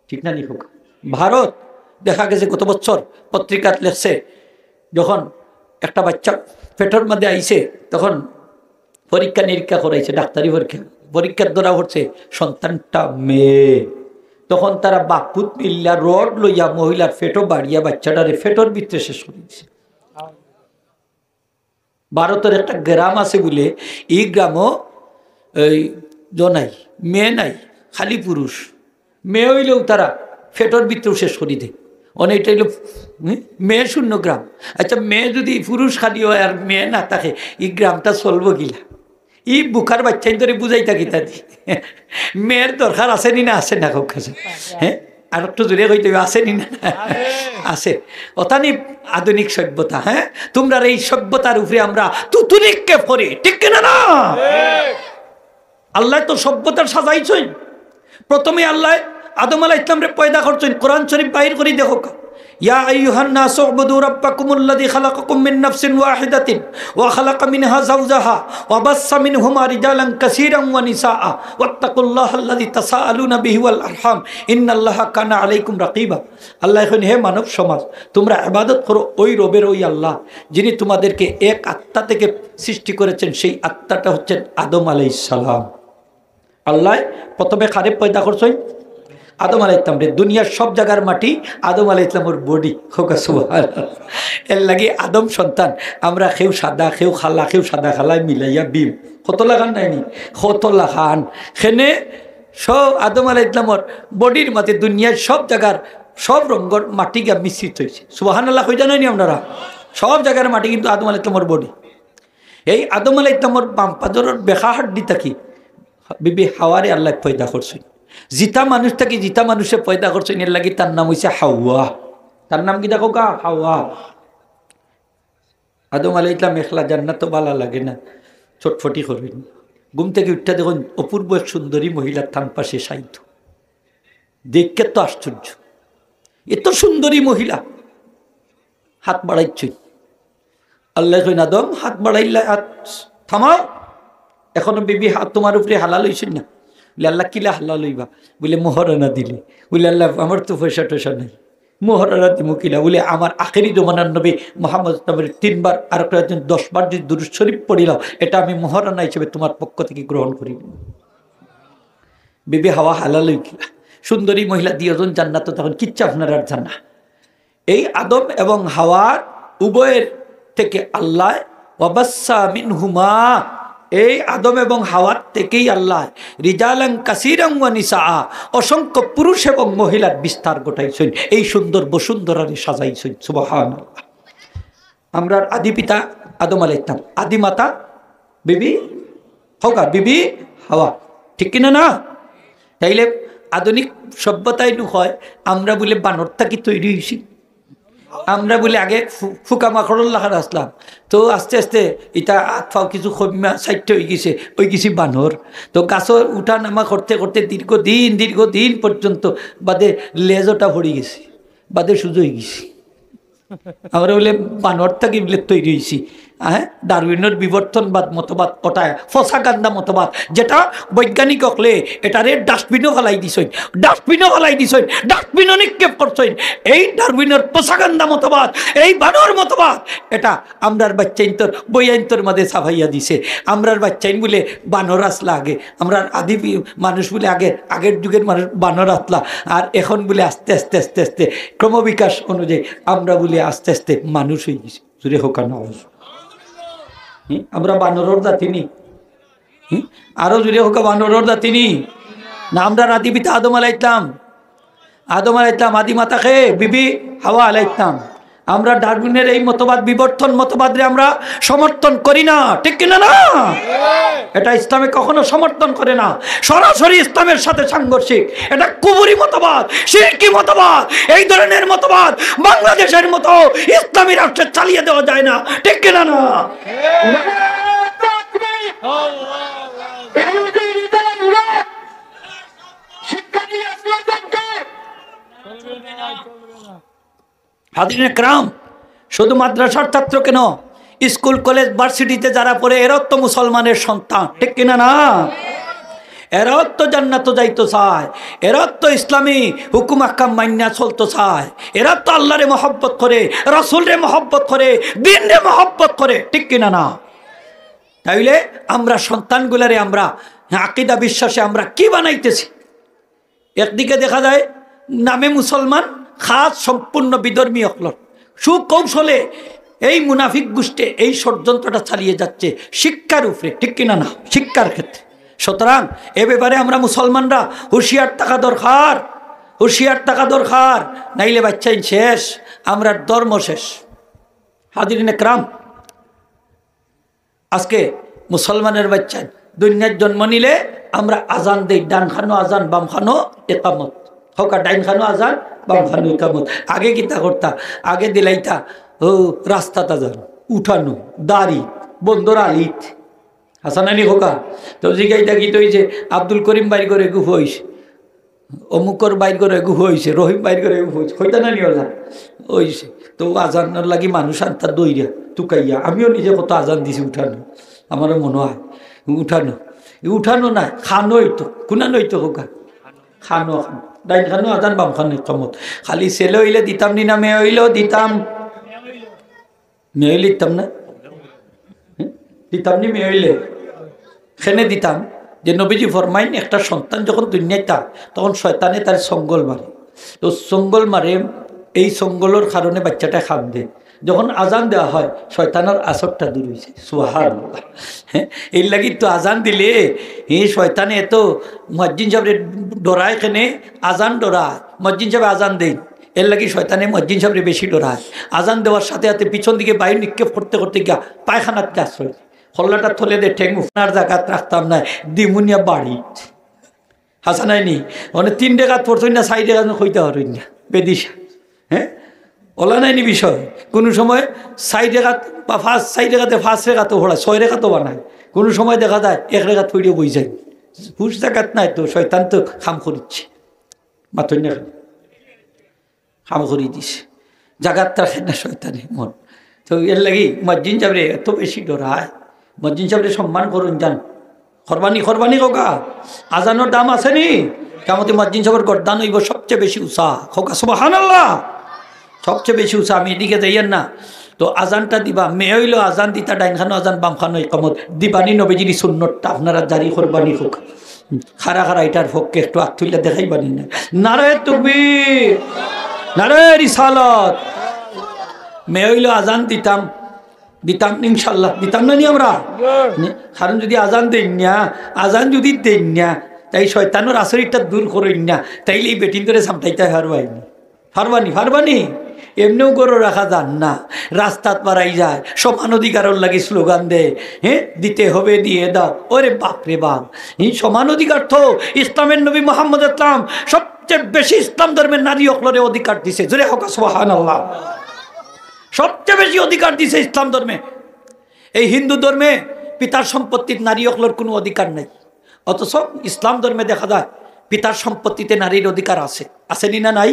ঠিক না নি? কউক্কা। ভারত দেখা গেছে গত বছর পত্রিকাত লেখছে, যখন একটা বাচ্চা পেটর মাঝে আইছে, তখন পরীক্ষা নিরীক্ষা করাইছে, ডাক্তারি পরীক্ষা, পরীক্ষাত ধরা পড়ছে সন্তানটা মেয়ে। তখন তারা বাপ পুত মিল্লা রড লইয়া মহিলার পেটো বাড়িয়া বাচ্চাটারে পেটর ভিতরে শেষ করি দিছে। ভারতর একটা গ্রাম আছে বুলে, ই গ্রামো এই জন নাই, মেয়ে নাই, খালি পুরুষ। মেয়ে অইলেও তারা পেটর ভিতরেও শেষ করি দেয়। অনে ইটা অইলো, হুম, মেয়ে শূন্য গ্রাম। আচ্ছা, মেয়ে যুদি পুরুষ খালি অয় আর মেয়ে না থাকে, ই গ্রামটা চলবো কিলা? ই বুকার বাচ্চাইন্তরে বুঝাইতা কিতা দি? মেয়ের দরকার আছে নি না আছে না কউক্কা চাই? হ্যাঁ, আর একটু জুরে কইতে অইবো, আছে নি না? আছে। অতানি আধুনিক সভ্যতা, হ্যাঁ? তুমরার এই সভ্যতার উপরে আমরা থুতু নিক্ষেপ করি, ঠিক কিনা না? আল্লায় তো সভ্যতার সাজাইছইন। প্রথমে আল্লায় আদম আলাইহিস সালামরে পয়দা করছইন, কোরআন শরীফ বাইর করি দেখউক্কা। ইয়া আইয়ুহান নাসু উবুদু রাব্বাকুমুল্লাযী খালাকাকুম মিন নাফসিন ওয়াহিদাতিন ওয়া খালাকা মিনহা যাওজাহা ওয়া বাসসা মিনহুমা রিজালান কাসীরান ওয়া নিসাআ ওয়াত্তাকুল্লাহাল্লাযী তাসাআলুনা বিহি ওয়াল আরহাম ইন্নাল্লাহা কানা আলাইকুম রাকিবা। আল্লায় কইন, "হে মানব সমাজ, তুমরা ইবাদত করো ওই রবের, ওই আল্লাহ, যিনি তোমাদেরকে এক আত্মা থেকে সৃষ্টি করেছেন, সেই আত্মাটা হচ্ছেন আদম আলাইহিস সালাম।" আল্লায় প্রথমে কারে পয়দা করছইন? আদম আলাইহিস সালামরে। দুনিয়ার সব জাগার মাটি আদম আলাইহিস সালামর body। কউক্কা সুবহানাল্লাহ। এর লাগি আদম সন্তান, আমরা কেউ সাদা, কেউ কালা, কেউ সাদা কালায় মিলাইয়া ভীম। কত লাখান নায় নি? কত লাখান। কেনে সব আদম আলাইহিস সালামর bodyর মাঝে দুনিয়ার সব জাগার সব রঙর মাটি গিয়া মিশ্রিত অইছে। সুবহানাল্লাহ কইতা নায় নি আপনারা? সব জাগার মাটি কিন্তু আদম আলাইহিস সালামর body। এই আদম আলাইহিস সালামর বাম পাজরর বেকা হাড্ডি থাকি বিবি হাওয়ারে আল্লায় পয়দা করছইন। জিতা মানুষ থাকি জিতা মানুষে পয়দা করছইন, এর লাগি তার নাম অইছে হাওয়া। তার নাম কিতা কউক্কা? হাওয়া। আদম আলাইহিস সালাম একলা জান্নাতো ভালা লাগে না, ছটফটি করইন। ঘুম থাকি উঠিয়া দেখইন অপূর্ব এক সুন্দরী মহিলা তান পাশে শায়িত। দেখিয়া তো আশ্চর্য, এত সুন্দরী মহিলা। হাত বাড়াইছইন। আল্লায় কইন, "আদম, হাত বাড়াইলা, হাত থামাও, এখনো বিবি হাত তুমার উপরে হালাল অইছইন না।" বলে, "আল্লাহ, কিলা হালাল অইবা?" বলে, "মোহরানা দিলে।" বলে, "আল্লাহ, আমার তো পয়সা টয়সা নাই, মোহরানা দিমু কিলা?" বলে, "আমার আখেরি জমানার নবী মোহাম্মদ সাল্লাল্লাহু আলাইহি ওয়াসাল্লামে তিনবার, আর একজন দশ বার যদি দুরূদ শরীফ পড়িলাও, এটা আমি মোহরানা হিসেবে তুমার পক্ষ থাকি গ্রহণ করি।" বিবি হাওয়া হালাল অইগেলা। সুন্দরী মহিলা দুইজন জান্নাতো থাকইন, কিচ্ছু আপনারার জানা। এই আদম এবং হাওয়ার উভয়ের থেকে আল্লাহ, "ওয়াবাসসা মিনহুমা", এই আদম এবং হাওয়ার থেকেই আল্লাহ, "রিজালান কাসীরান ওয়া নিসা", অসংখ্য পুরুষ এবং মহিলার বিস্তার ঘটাইছইন, এই সুন্দর বসুন্ধরারে সাজাইছইন। সুবহানাল্লাহ। আমরার আদি পিতা আদম আলাইহিস সালাম, আদি মাতা বিবি, কউক্কা, বিবি হাওয়া, ঠিক কিনা না? তাইলে আধুনিক সভ্যতায় নু কয় আমরা বুলে বানর থাকি তৈরি অইছি। আমরা বুলে আগে ফু-, ফুকা মাকড়র লাখান আছলাম, তো আস্তে আস্তে ইতা আত পাও কিছু কমিয়া সাইট্টা অইগেছে, অইগেছি বানর। তো গাছর উঠা নামা করতে করতে দীর্ঘদিন, দীর্ঘদিন পর্যন্ত বাদে লেজ ওটা পড়ি গেছে, বাদে সুজা অইগেছি। আমরা বুলে বানর থাকি বুলে তৈরি অইছি। হ্যাঁ, ডারউইনর বিবর্তনবাদ মতবাদ, ওটা ফসাগান্দা মতবাদ, যেটা বৈজ্ঞানিক অকলে এটারে ডাস্টবিনো ফালাই দিছইন, ডাস্টবিনো ফালাই দিছইন, ডাস্টবিনো নিক্ষেপ করছইন। এই ডারউইনর ফসাগান্দা মতবাদ, এই বানর মতবাদ, এটা আমরার বাচ্চাইন্তর বইয়াইন্তর মাঝে ছাপাইয়া দিছে। আমরার বাচ্চাইন বুলে বানর আছলা আগে, আমরার আদি বি-, মানুষ বুলে আগে, আগের যুগের মানুষ বানর আছলা, আর এখন বুলে আস্তে আস্তে আস্তে আস্তে ক্রমবিকাশ অনুযায়ী আমরা বুলে আস্তে আস্তে মানুষ অইগেছি। জুরে কউক্কা না। হুম? আমরা বানরর জাতি নি? হুম? আরো জুরে কউক্কা, বানরর জাতি নি? না, আমরার আদি পিতা আদম আলাইহিস সালাম, আদম আলাইহিস সালাম, আদি মাতা কে? বিবি হাওয়া আলাইহিস সালাম। আমরা ডারউইনের এই মতবাদ, বিবর্তন মতবাদরে আমরা সমর্থন করি না, ঠিক কিনা না? এটা ইসলামে কখনো সমর্থন করে না, সরাসরি ইসলামের সাথে সাংঘর্ষিক। এটা কুফরি মতবাদ, শিরকি মতবাদ। এই ধরনের মতবাদ বাংলাদেশের মতো ইসলামী রাষ্ট্রে চালিয়ে দেওয়া যায় না, ঠিক কিনা না? শিক্ষা দিয়ে আসলে হাজিরিনে কেরাম, শুধু মাদ্রাসার ছাত্র কেন, স্কুল, কলেজ, ভার্সিটিতে যারা পড়ে, এরাও তো মুসলমানের সন্তান, ঠিক কিনা না? এরাও তো জান্নাতো যাইতো চায়, এরাও তো ইসলামী হুকুম আহকাম মাইন্না চলতো চায়, এরা তো আল্লাহরে মহব্বত করে, রাসূলরে মহব্বত করে, দ্বীনরে মহব্বত করে, ঠিক কিনা না? তাইলে আমরা সন্তানগুলারে আমরা আকিদা বিশ্বাসে আমরা কি বানাইতেছি? একদিকে দেখা যায় নামে মুসলমান, খাস সম্পূর্ণ বিধর্মী অকলর সুকৌশলে এই মুনাফিক গোষ্ঠী এই ষড়যন্ত্রটা চালিয়ে যাচ্ছে শিক্ষার উপরে, ঠিক কিনা না? শিক্ষার ক্ষেত্রে। সুতরাং এ ব্যাপারে আমরা মুসলমানরা হুঁশিয়ার থাকা দরকার, হুঁশিয়ার থাকা দরকার, নাইলে বাচ্চাইন শেষ, আমরার ধর্ম শেষ। হাজিরিনে কেরাম, আজকে মুসলমানের বাচ্চাইন দুনিয়াত জন্ম নিলে আমরা আজান দেই, ডান খানো আজান, বাম খানো একামত। কউক্কা, ডাইন খানো আজান, বাম খানো একামত। আগে কিতা করতা? আগে দিলাইতা, ও, রাস্তাত আজান, উঠানো, দাড়ি, বন্দর আলিত। হাছা নানি কউক্কা? তো জিগাইতা কিতা অইছে, আব্দুল করিম ভাইর ঘরে গু অইছে। অমুকর ভাইর ঘরে গু অইছে, রহিম ভাইর ঘরে গু অইছে, কইতা নানি ওলা? অইছে। তো আজানর লাগি মানুষ আনতা দৌড়িয়া, তুকাইয়া। আমিও নিজে কত আজান দিছি উঠানো, আমারও মনো অয়। উঠানো, উঠানো না, খানো অইতো, কুনানো অইতো কউক্কা? খানো, খানো। ডাইন খানো আজান, বাম খানো একামত। খালি ছেলে অইলে দিতাম নি না মেয়ে অইলেও দিতাম? মেয়ে অইলে দিতাম না? হুম? দিতাম নি মেয়ে অইলে? কেনে দিতাম? যে নবীজি ফরমাইন, একটা সন্তান যখন দুনিয়াত আয়, তখন শয়তানে তার সঙ্গল মারে। তো সঙ্গল মারে, এই সঙ্গলর কারণে বাচ্চাটা কান্দে। যখন আজান দেওয়া হয়, শয়তানর আসরটা দূর অইছে। সুবহানাল্লাহ। হ্যাঁ, এর লাগি তো আজান দিলে এই শয়তানে এত মুয়াজ্জিন সাবরে ডরায় কেনে, আজান ডরায়। মুয়াজ্জিন সাবে আজান দেইন, এর লাগি শয়তানে মুয়াজ্জিন সাবরে বেশি ডরায়। আজান দেওয়ার সাথে সাথে পিছন দিকে বায়ু নিক্ষেপ করতে করতে গিয়া পায়খানাত গিয়া আশ্রয়। কল্লাটা থলে দে, ঠেং উফনার জাগাত রাখতাম না, দিমুনিয়া বাড়ি। হাছা নায় নি? মানে তিন রেকাত পড়ছইন না, চাইর রেকাত কইতা পারইন না, বেদিশা। হ্যাঁ, অলা নায় নি বিষয়। কুনু সময় চাইর রেকাত বা পাঁচ, চাইর রেকাতে পাঁচ রেকাতও পড়া, ছয় রেকাতও বানায়। কুনু সময় দেখা যায় এক রেকাত পড়িয়া বই যায়। হুশ জাগাত নাই তো, শয়তান তো কাম করিচ্ছে। মাতইন না কেনে? কাম করি দিছে। জাগাত রাখে না শয়তানে মন। তো এর লাগি মুয়াজ্জিন সাবরে এত বেশি ডরায়। মুয়াজ্জিন সাবরে সম্মান করুন যান। কুরবানি, কুরবানি কউক্কা। আজানর দাম আছে নি? কিয়ামতে মুয়াজ্জিন সাবর গর্দান অইবো সবচেয়ে বেশি উঁচা। কউক্কা সুবহানাল্লাহ। সবচেয়ে বেশি উঁচা। আমি এদিকে যাইয়ার না। তো আজানটা দিবা, মেয়ে অইলো আজান দিতা, ডাইন খানো আজান, বাম খানো ইকামত। দিবানি নবীজির সুন্নতটা আপনারা জারি করবানি কউক্কা। খাড়া খাড়া ইটার পক্ষে একটু আত তুলিয়া দেখাইবানি না? নারায়ে তাকবীর, নারায়ে রিসালাত। মেয়ে অইলো আজান দিতাম, দিতাম ইনশাআল্লাহ, দিতাম না নি আমরা? নে, কারণ যুদি আজান দেইন না, আজান যুদি দেইন না, তাই শয়তানর আসরিটা দূর করইন না, তাইলে ই বেটিন্তরে সামটাইতা পারবায় নি। পারবানি, পারবানি? এমনেও ঘরো রাখা যার না, রাস্তাত বারাই যায়, সমান অধিকারর লাগি স্লোগান দেয়, হ্যাঁ, দিতে হবে দিয়ে দাও। ওরে বাপ রে বাপ, এই সমান অধিকার তো ইসলামের নবী মোহাম্মদ ইসলাম সবচেয়ে বেশি ইসলাম ধর্মে নারী অকলরে অধিকার দিছে। জোরে কউক্কা সুবহানাল্লাহ। সবচেয়ে বেশি অধিকার দিছে ইসলাম ধর্মে। এই হিন্দু ধর্মে পিতার সম্পত্তিত নারী অকলর কুনু অধিকার নাই, অথচ ইসলাম ধর্মে দেখা যায় পিতার সম্পত্তিতে নারীর অধিকার আছে। আছে নি না নাই?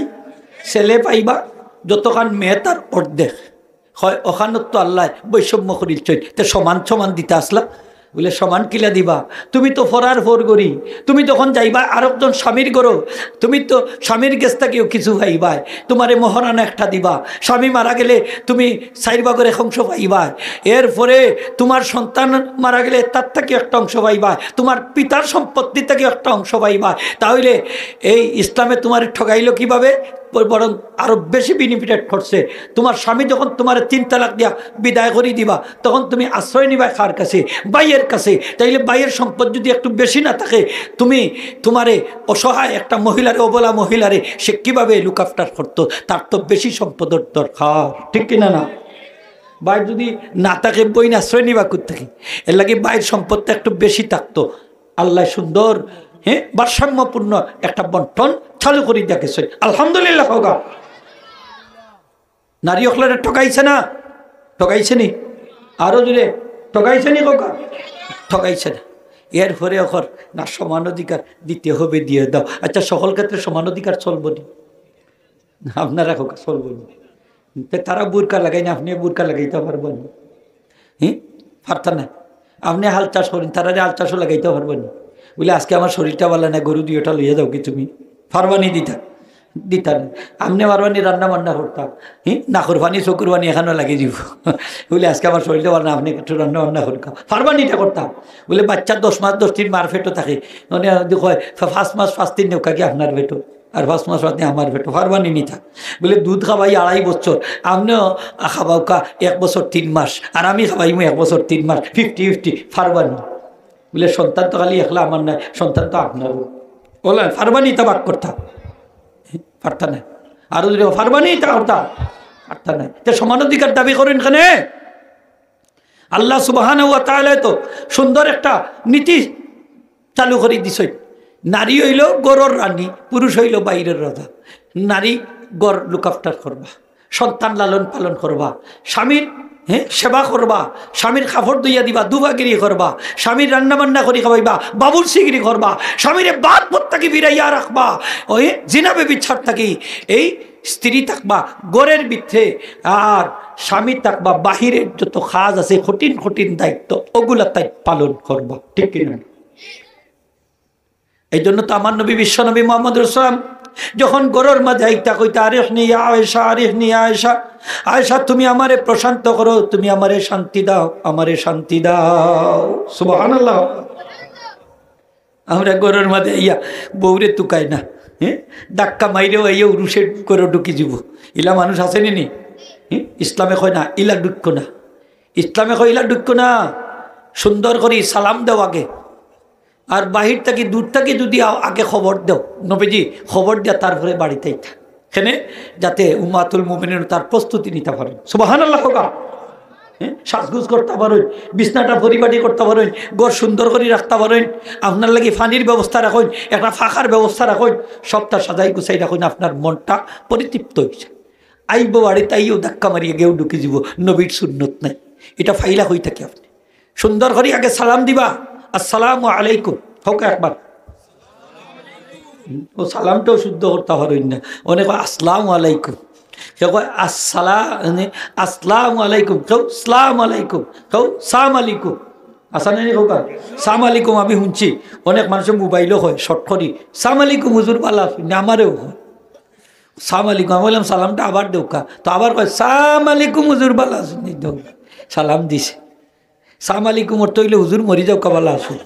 ছেলে পাইবা যতখান, মেয়ে তার অর্ধেক। কয়, অখানোত তো আল্লায় বৈষম্য করিলছইন, তে সমান সমান দিতা আছলা। বুলে, সমান কিলা দিবা? তুমি তো ফরার ফর করি, তুমি যখন যাইবা আরকজন স্বামীর ঘরো, তুমি তো স্বামীর গেছ থাকিও কিছু পাইবায়, তুমারে মোহরানা একটা দিবা। স্বামী মারা গেলে তুমি চাইর ভাগর এক অংশ পাইবায়। এরপরে তুমার সন্তান মারা গেলে তার থাকিও একটা অংশ পাইবায়, তুমার পিতার সম্পত্তি থাকিও একটা অংশ পাইবায়। তাহলে এই ইসলামে তুমারে ঠগাইলো কিভাবে? বরং আরো বেশি বেনিফিটেড করছে। তুমার স্বামী যখন তুমারে তিন তালাক দিয়া বিদায় করি দিবা, তখন তুমি আশ্রয় নিবায় কার কাছে? ভাইয়ের কাছে। তাইলে ভাইয়ের সম্পদ যুদি একটু বেশি না থাকে, তুমি তুমারে অসহায় একটা মহিলারে, অবলা মহিলারে সে কিভাবে লুক আফটার করতো? তার তো বেশি সম্পদর দরকার, ঠিক কিনা না? ভাই যুদি না থাকে, বইন আশ্রয় নিবা কুত্থাকি? এর লাগি ভাইর সম্পদটা একটু বেশি থাকতো। আল্লায় সুন্দর, হ্যাঁ, ভারসাম্যপূর্ণ একটা বন্টন চালু করি দিয়া গেছে। আলহামদুলিল্লাহ কউক্কা। নারী অকলরে ঠগাইছে না? ঠগাইছে নি? আরো জোরে, ঠগাইছে নি কউক্কা? ঠগাইছে না। এরপরে অখন না, সমান অধিকার দিতে হবে, দিয়ে দাও। আচ্ছা, সকল ক্ষেত্রে সমান অধিকার চলবো নি? আপনারা কউক্কা, চলবো নি? তে তারা বুরকা লাগাইন না, আপনে বুরকা লাগাইতা পারবা নি? হ্যাঁ, পারতা না। আপনে হাল চাষ করইন, তারারে হাল চাষও লাগাইতা পারবা নি? বুলে, আজকে আমার শরীরটা ভালা না, গরু দুইটা লইয়া যাওগি তুমি। পারবা নি দিতা? দিতা না। আপনে পারবা নি রান্না বান্না করতা? হ্যাঁ, নাকর পানি, চকুর পানি এখানো লাগি দিব। বুলে, আজকে আমার শরীরটা ভালা না, আপনে একটু রান্না বান্না করতা। পারবা নি ইটা করতা? বুলে, বাচ্চা দশ মাস, দশ দিন মার পেটো থাকে, মানে, দেখো, পাঁচ মাস পাঁচ দিন নেউক্কা কি আপনার পেটো, আর পাঁচ মাস বাদে আমার পেটো, পারবা নি নিতা? বুলে, দুধ খাবাই আড়াই বছর, আপনেও খাবাউক্কা এক বছর তিন মাস, আর আমি খাবাইমু এক বছর তিন মাস, ফিফটি ফিফটি, পারবা নি? বুলে, সন্তান তো খালি একলা আমার নায়, সন্তান তো আপনারও। বুলে, পারবা নি ইতা ভাগ করতা? পারতা নায়। আরো জোরে, পারবা নি ইতা করতা? পারতা নায়। তে সমান অধিকার দাবি করইন কেনে? আল্লাহ সুবহানাহু ওয়া তাআলায় তো সুন্দর একটা নীতি চালু করি দিছইন। নারী অইলো ঘরর রানী, পুরুষ অইলো বাইরর রাজা। নারী ঘর লুক আফটার করবা, সন্তান লালন পালন করবা, স্বামীর, হ্যাঁ, সেবা করবা, স্বামীর কাপড় ধুইয়া দিবা, ধুবাগিরি করবা, স্বামীর রান্না বান্না করি খাবাইবা, বাবুর্চিগিরি করবা, স্বামীরে বাদ পথ থাকি ফিরাইয়া রাখবা, ওই জিনা ব্যভিচার থাকি এই স্ত্রী থাকবা ঘরর ভিতরে, আর স্বামী থাকবা বাহিরের যত কাজ আছে, কঠিন কঠিন দায়িত্ব, ওগুলা তাই পালন করবা, ঠিক কিনা? এই জন্য তো আমার নবী, বিশ্ব নবী মোহাম্মদ রসুলাম যখন ঘরর মাঝে আইতা কইতা, "আরিহনি ইয়া আয়েশা, আরিহনি ইয়া আয়েশা, আয়েশা, তুমি আমারে প্রশান্ত করো, তুমি আমারে শান্তি দাও, আমারে শান্তি দাও।" সুবহানাল্লাহ। আমরা ঘরর মাঝে আইয়া বউরে তুকাই না, হ্যাঁ, ধাক্কা মাইরেও আইয়া উরুষে ঘরো ঢুকি যিবো, ইলা মানুষ আছে নি? নি? হ্যাঁ? ইসলামে কয় না, ইলা ঢুকো না। ইসলামে কয়, ইলা ঢুকো না, সুন্দর করি সালাম দেও আগে। আর বাহির থাকি, দূর থাকি যুদি আ-, আগে খবর দেও, নবীজি খবর দিয়া তারপরে বাড়িত আইতা। কেনে? যাতে উম্মাতুল মুমিনিন তার প্রস্তুতি নিতা পারে। সুবহানাল্লাহ কউক্কা। হ্যাঁ, সাজগুজ করতা পারইন, বিছনাটা পরিপাটি করতা পারইন, ঘর সুন্দর করি রাখতা পারইন, আপনার লাগি পানির ব্যবস্থা রাখইন, একটা পাখার ব্যবস্থা রাখইন, সবটা সাজাই গুছাই রাখইন, আপনার মনটা পরিতৃপ্ত অইছে। আইবো বাড়িত, আইও ধাক্কা মারিয়া গেউ ঢুকি যিবো, নবীর সুন্নত নাই। ইটা ফাইলা কই থাকি আপনে। সুন্দর করি আগে সালাম দিবা, "আসসালামু আলাইকুম।" কউক্কা একবার। ও সালামটাও শুদ্ধ করতা পারইন না। অনে কয়, "আসসালামু আলাইকুম।" কেউ কয়, "আসসালা-, মানে, আসসালামু আলাইকুম।" কেউ, "সালাম আলাইকুম।" কেউ, "সাম আলাইকুম।" আছা না নি কউক্কা? "সাম আলাইকুম" আমি হুনছি। অনেক মানষে মোবাইলও কয়, short করি, "সাম আলাইকুম হুজুর, ভালা আছইন নি?" আমারেও কয়, "সাম আলাইকুম।" আমি কইলাম, "সালামটা আবার দেউক্কা।" তো আবার কয়, "সাম আলাইকুম হুজুর, ভালা আছইন নি?" দেউক্কা। সালাম দিছে। সাম আলাইকুম অর্থ অইলে, "হুজুর, মরি যাউক্কা, ভালা আছইন।"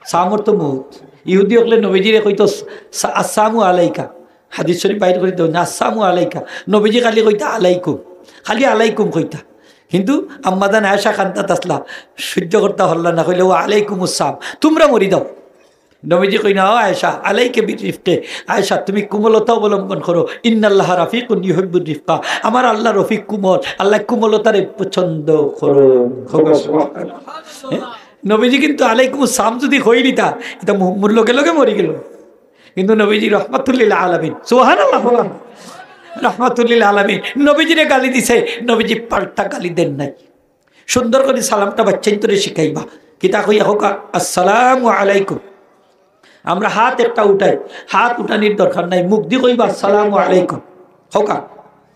সাম অর্থ মউত। ইহুদি অকলে নবীজিরে কইতো, "সা-, আসসামু আলাইকা।" হাদিস শরীফ বাইর করি দেও না, "আসসামু আলাইকা।" নবীজি খালি কইতা, "আলাইকুম।" খালি "আলাইকুম" কইতা। কিন্তু আম্মাজান আয়েশা কান্দাত আছলা, সইজ্য করতা পারলা না, কইলা, "ওয়া আলাইকুমুস সালাম, তুমরা মরি যাও।" নবীজি কইন, "ও আয়েশা, আলাইকা বির রিফকি।" আয়েশা, তুমি কোমলতা অবলম্বন করো। "ইন্নাল্লাহা রাফিকুন ইউহিব্বুর রিফকা।" আমার আল্লাহ রফিক কোমল, আল্লায় কোমলতারে পছন্দ করইন। হ্যাঁ? নবীজি কিন্তু "আলাইকুমুস সালাম" যুদি কইলিতা, ইতা মু-, মুর লগে লগে মরি গেলো। কিন্তু নবীজি রহমাতুল্লিল আলামিন, সুবহানাল্লাহ, রহমাতুল্লিল আলামিন, নবীজিরে গালি দিছে, নবীজি পাল্টা গালি দেন নাই। সুন্দর করি সালামটা বাইচ্চাইন্তরে শিখাইবা। কিতা কইয়া কউক্কা, "আসসালামু আলাইকুম।" আমরা হাত একটা উঠাই, হাত উঠানির দরকার নাই, মুখদি কইবা, "আসসালামু আলাইকুম।" কউক্কা,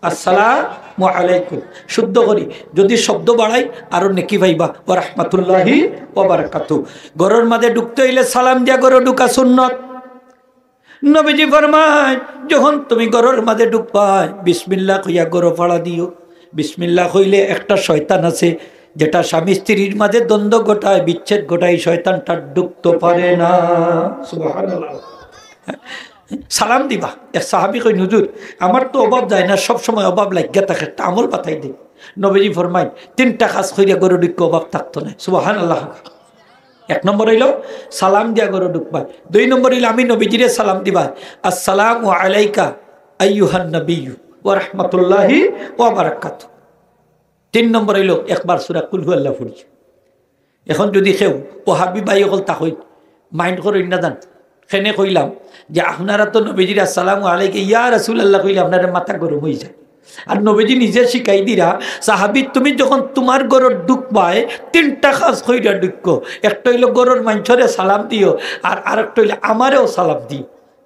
"আসসালামু আলাইকুম।" শুদ্ধ করি, যুদি শব্দ বাড়াই, আরো নেকি পাইবা। "ওয়া রাহমাতুল্লাহি ওয়া বারাকাতুহু।" ঘরর মাঝে ঢুকতে অইলে সালাম দিয়া ঘরো ঢুকা সুন্নত। নবীজি ফরমাইন, যখন তুমি ঘরর মাঝে ঢুকবায়, বিসমিল্লাহ কইয়া ঘরো ফাড়া দিও। বিসমিল্লাহ কইলে একটা শয়তান আছে, যেটা স্বামী স্ত্রীর মাঝে দ্বন্দ্ব ঘটায়, বিচ্ছেদ ঘটায়, শয়তানটা ঢুকতো পারে না। সুবহানাল্লাহ। সালাম দিবা। এক সাহাবী কইন, "হুজুর, আমার তো অভাব যায় না, সব সময় অভাব লাগিয়া থাকে, একটা আমল বাতাই দেইন।" নবীজি ফরমাইন, "তিনটা কাজ কইরা ঘরো ঢুকো, অভাব থাকতো নায়।" সুবহানাল্লাহ। এক নম্বর অইলো সালাম দিয়া ঘরো ঢুকবা। দুই নম্বর অইলো আমি নবীজিরে সালাম দিবা, "আসসালামু আলাইকা আইয়ুহান নাবিয়্যু ওয়া রাহমাতুল্লাহি ওয়া বারাকাতুহু।" তিন নম্বর অইলো একবার সূরা কুল হু আল্লাহ পড়ি। এখন যুদি কেউ ওহাবি ভাই অকল থাকইন, mind করইন না যান, কেনে কইলাম যে আপনারা তো নবীজির "আসসালামু আলাইকা ইয়া রাসূলুল্লাহ" কইলে আপনারার মাথা গরম অইযায়। আর নবীজি নিজে শিখাই দিরা, "সাহাবী, তুমি যখন তুমার ঘরো ঢুকবায়, তিনটা কাজ কইরা ঢুকো। একটা অইলো ঘরর মানষরে সালাম দিও, আর আরেকটা অইলে আমারেও সালাম দিও,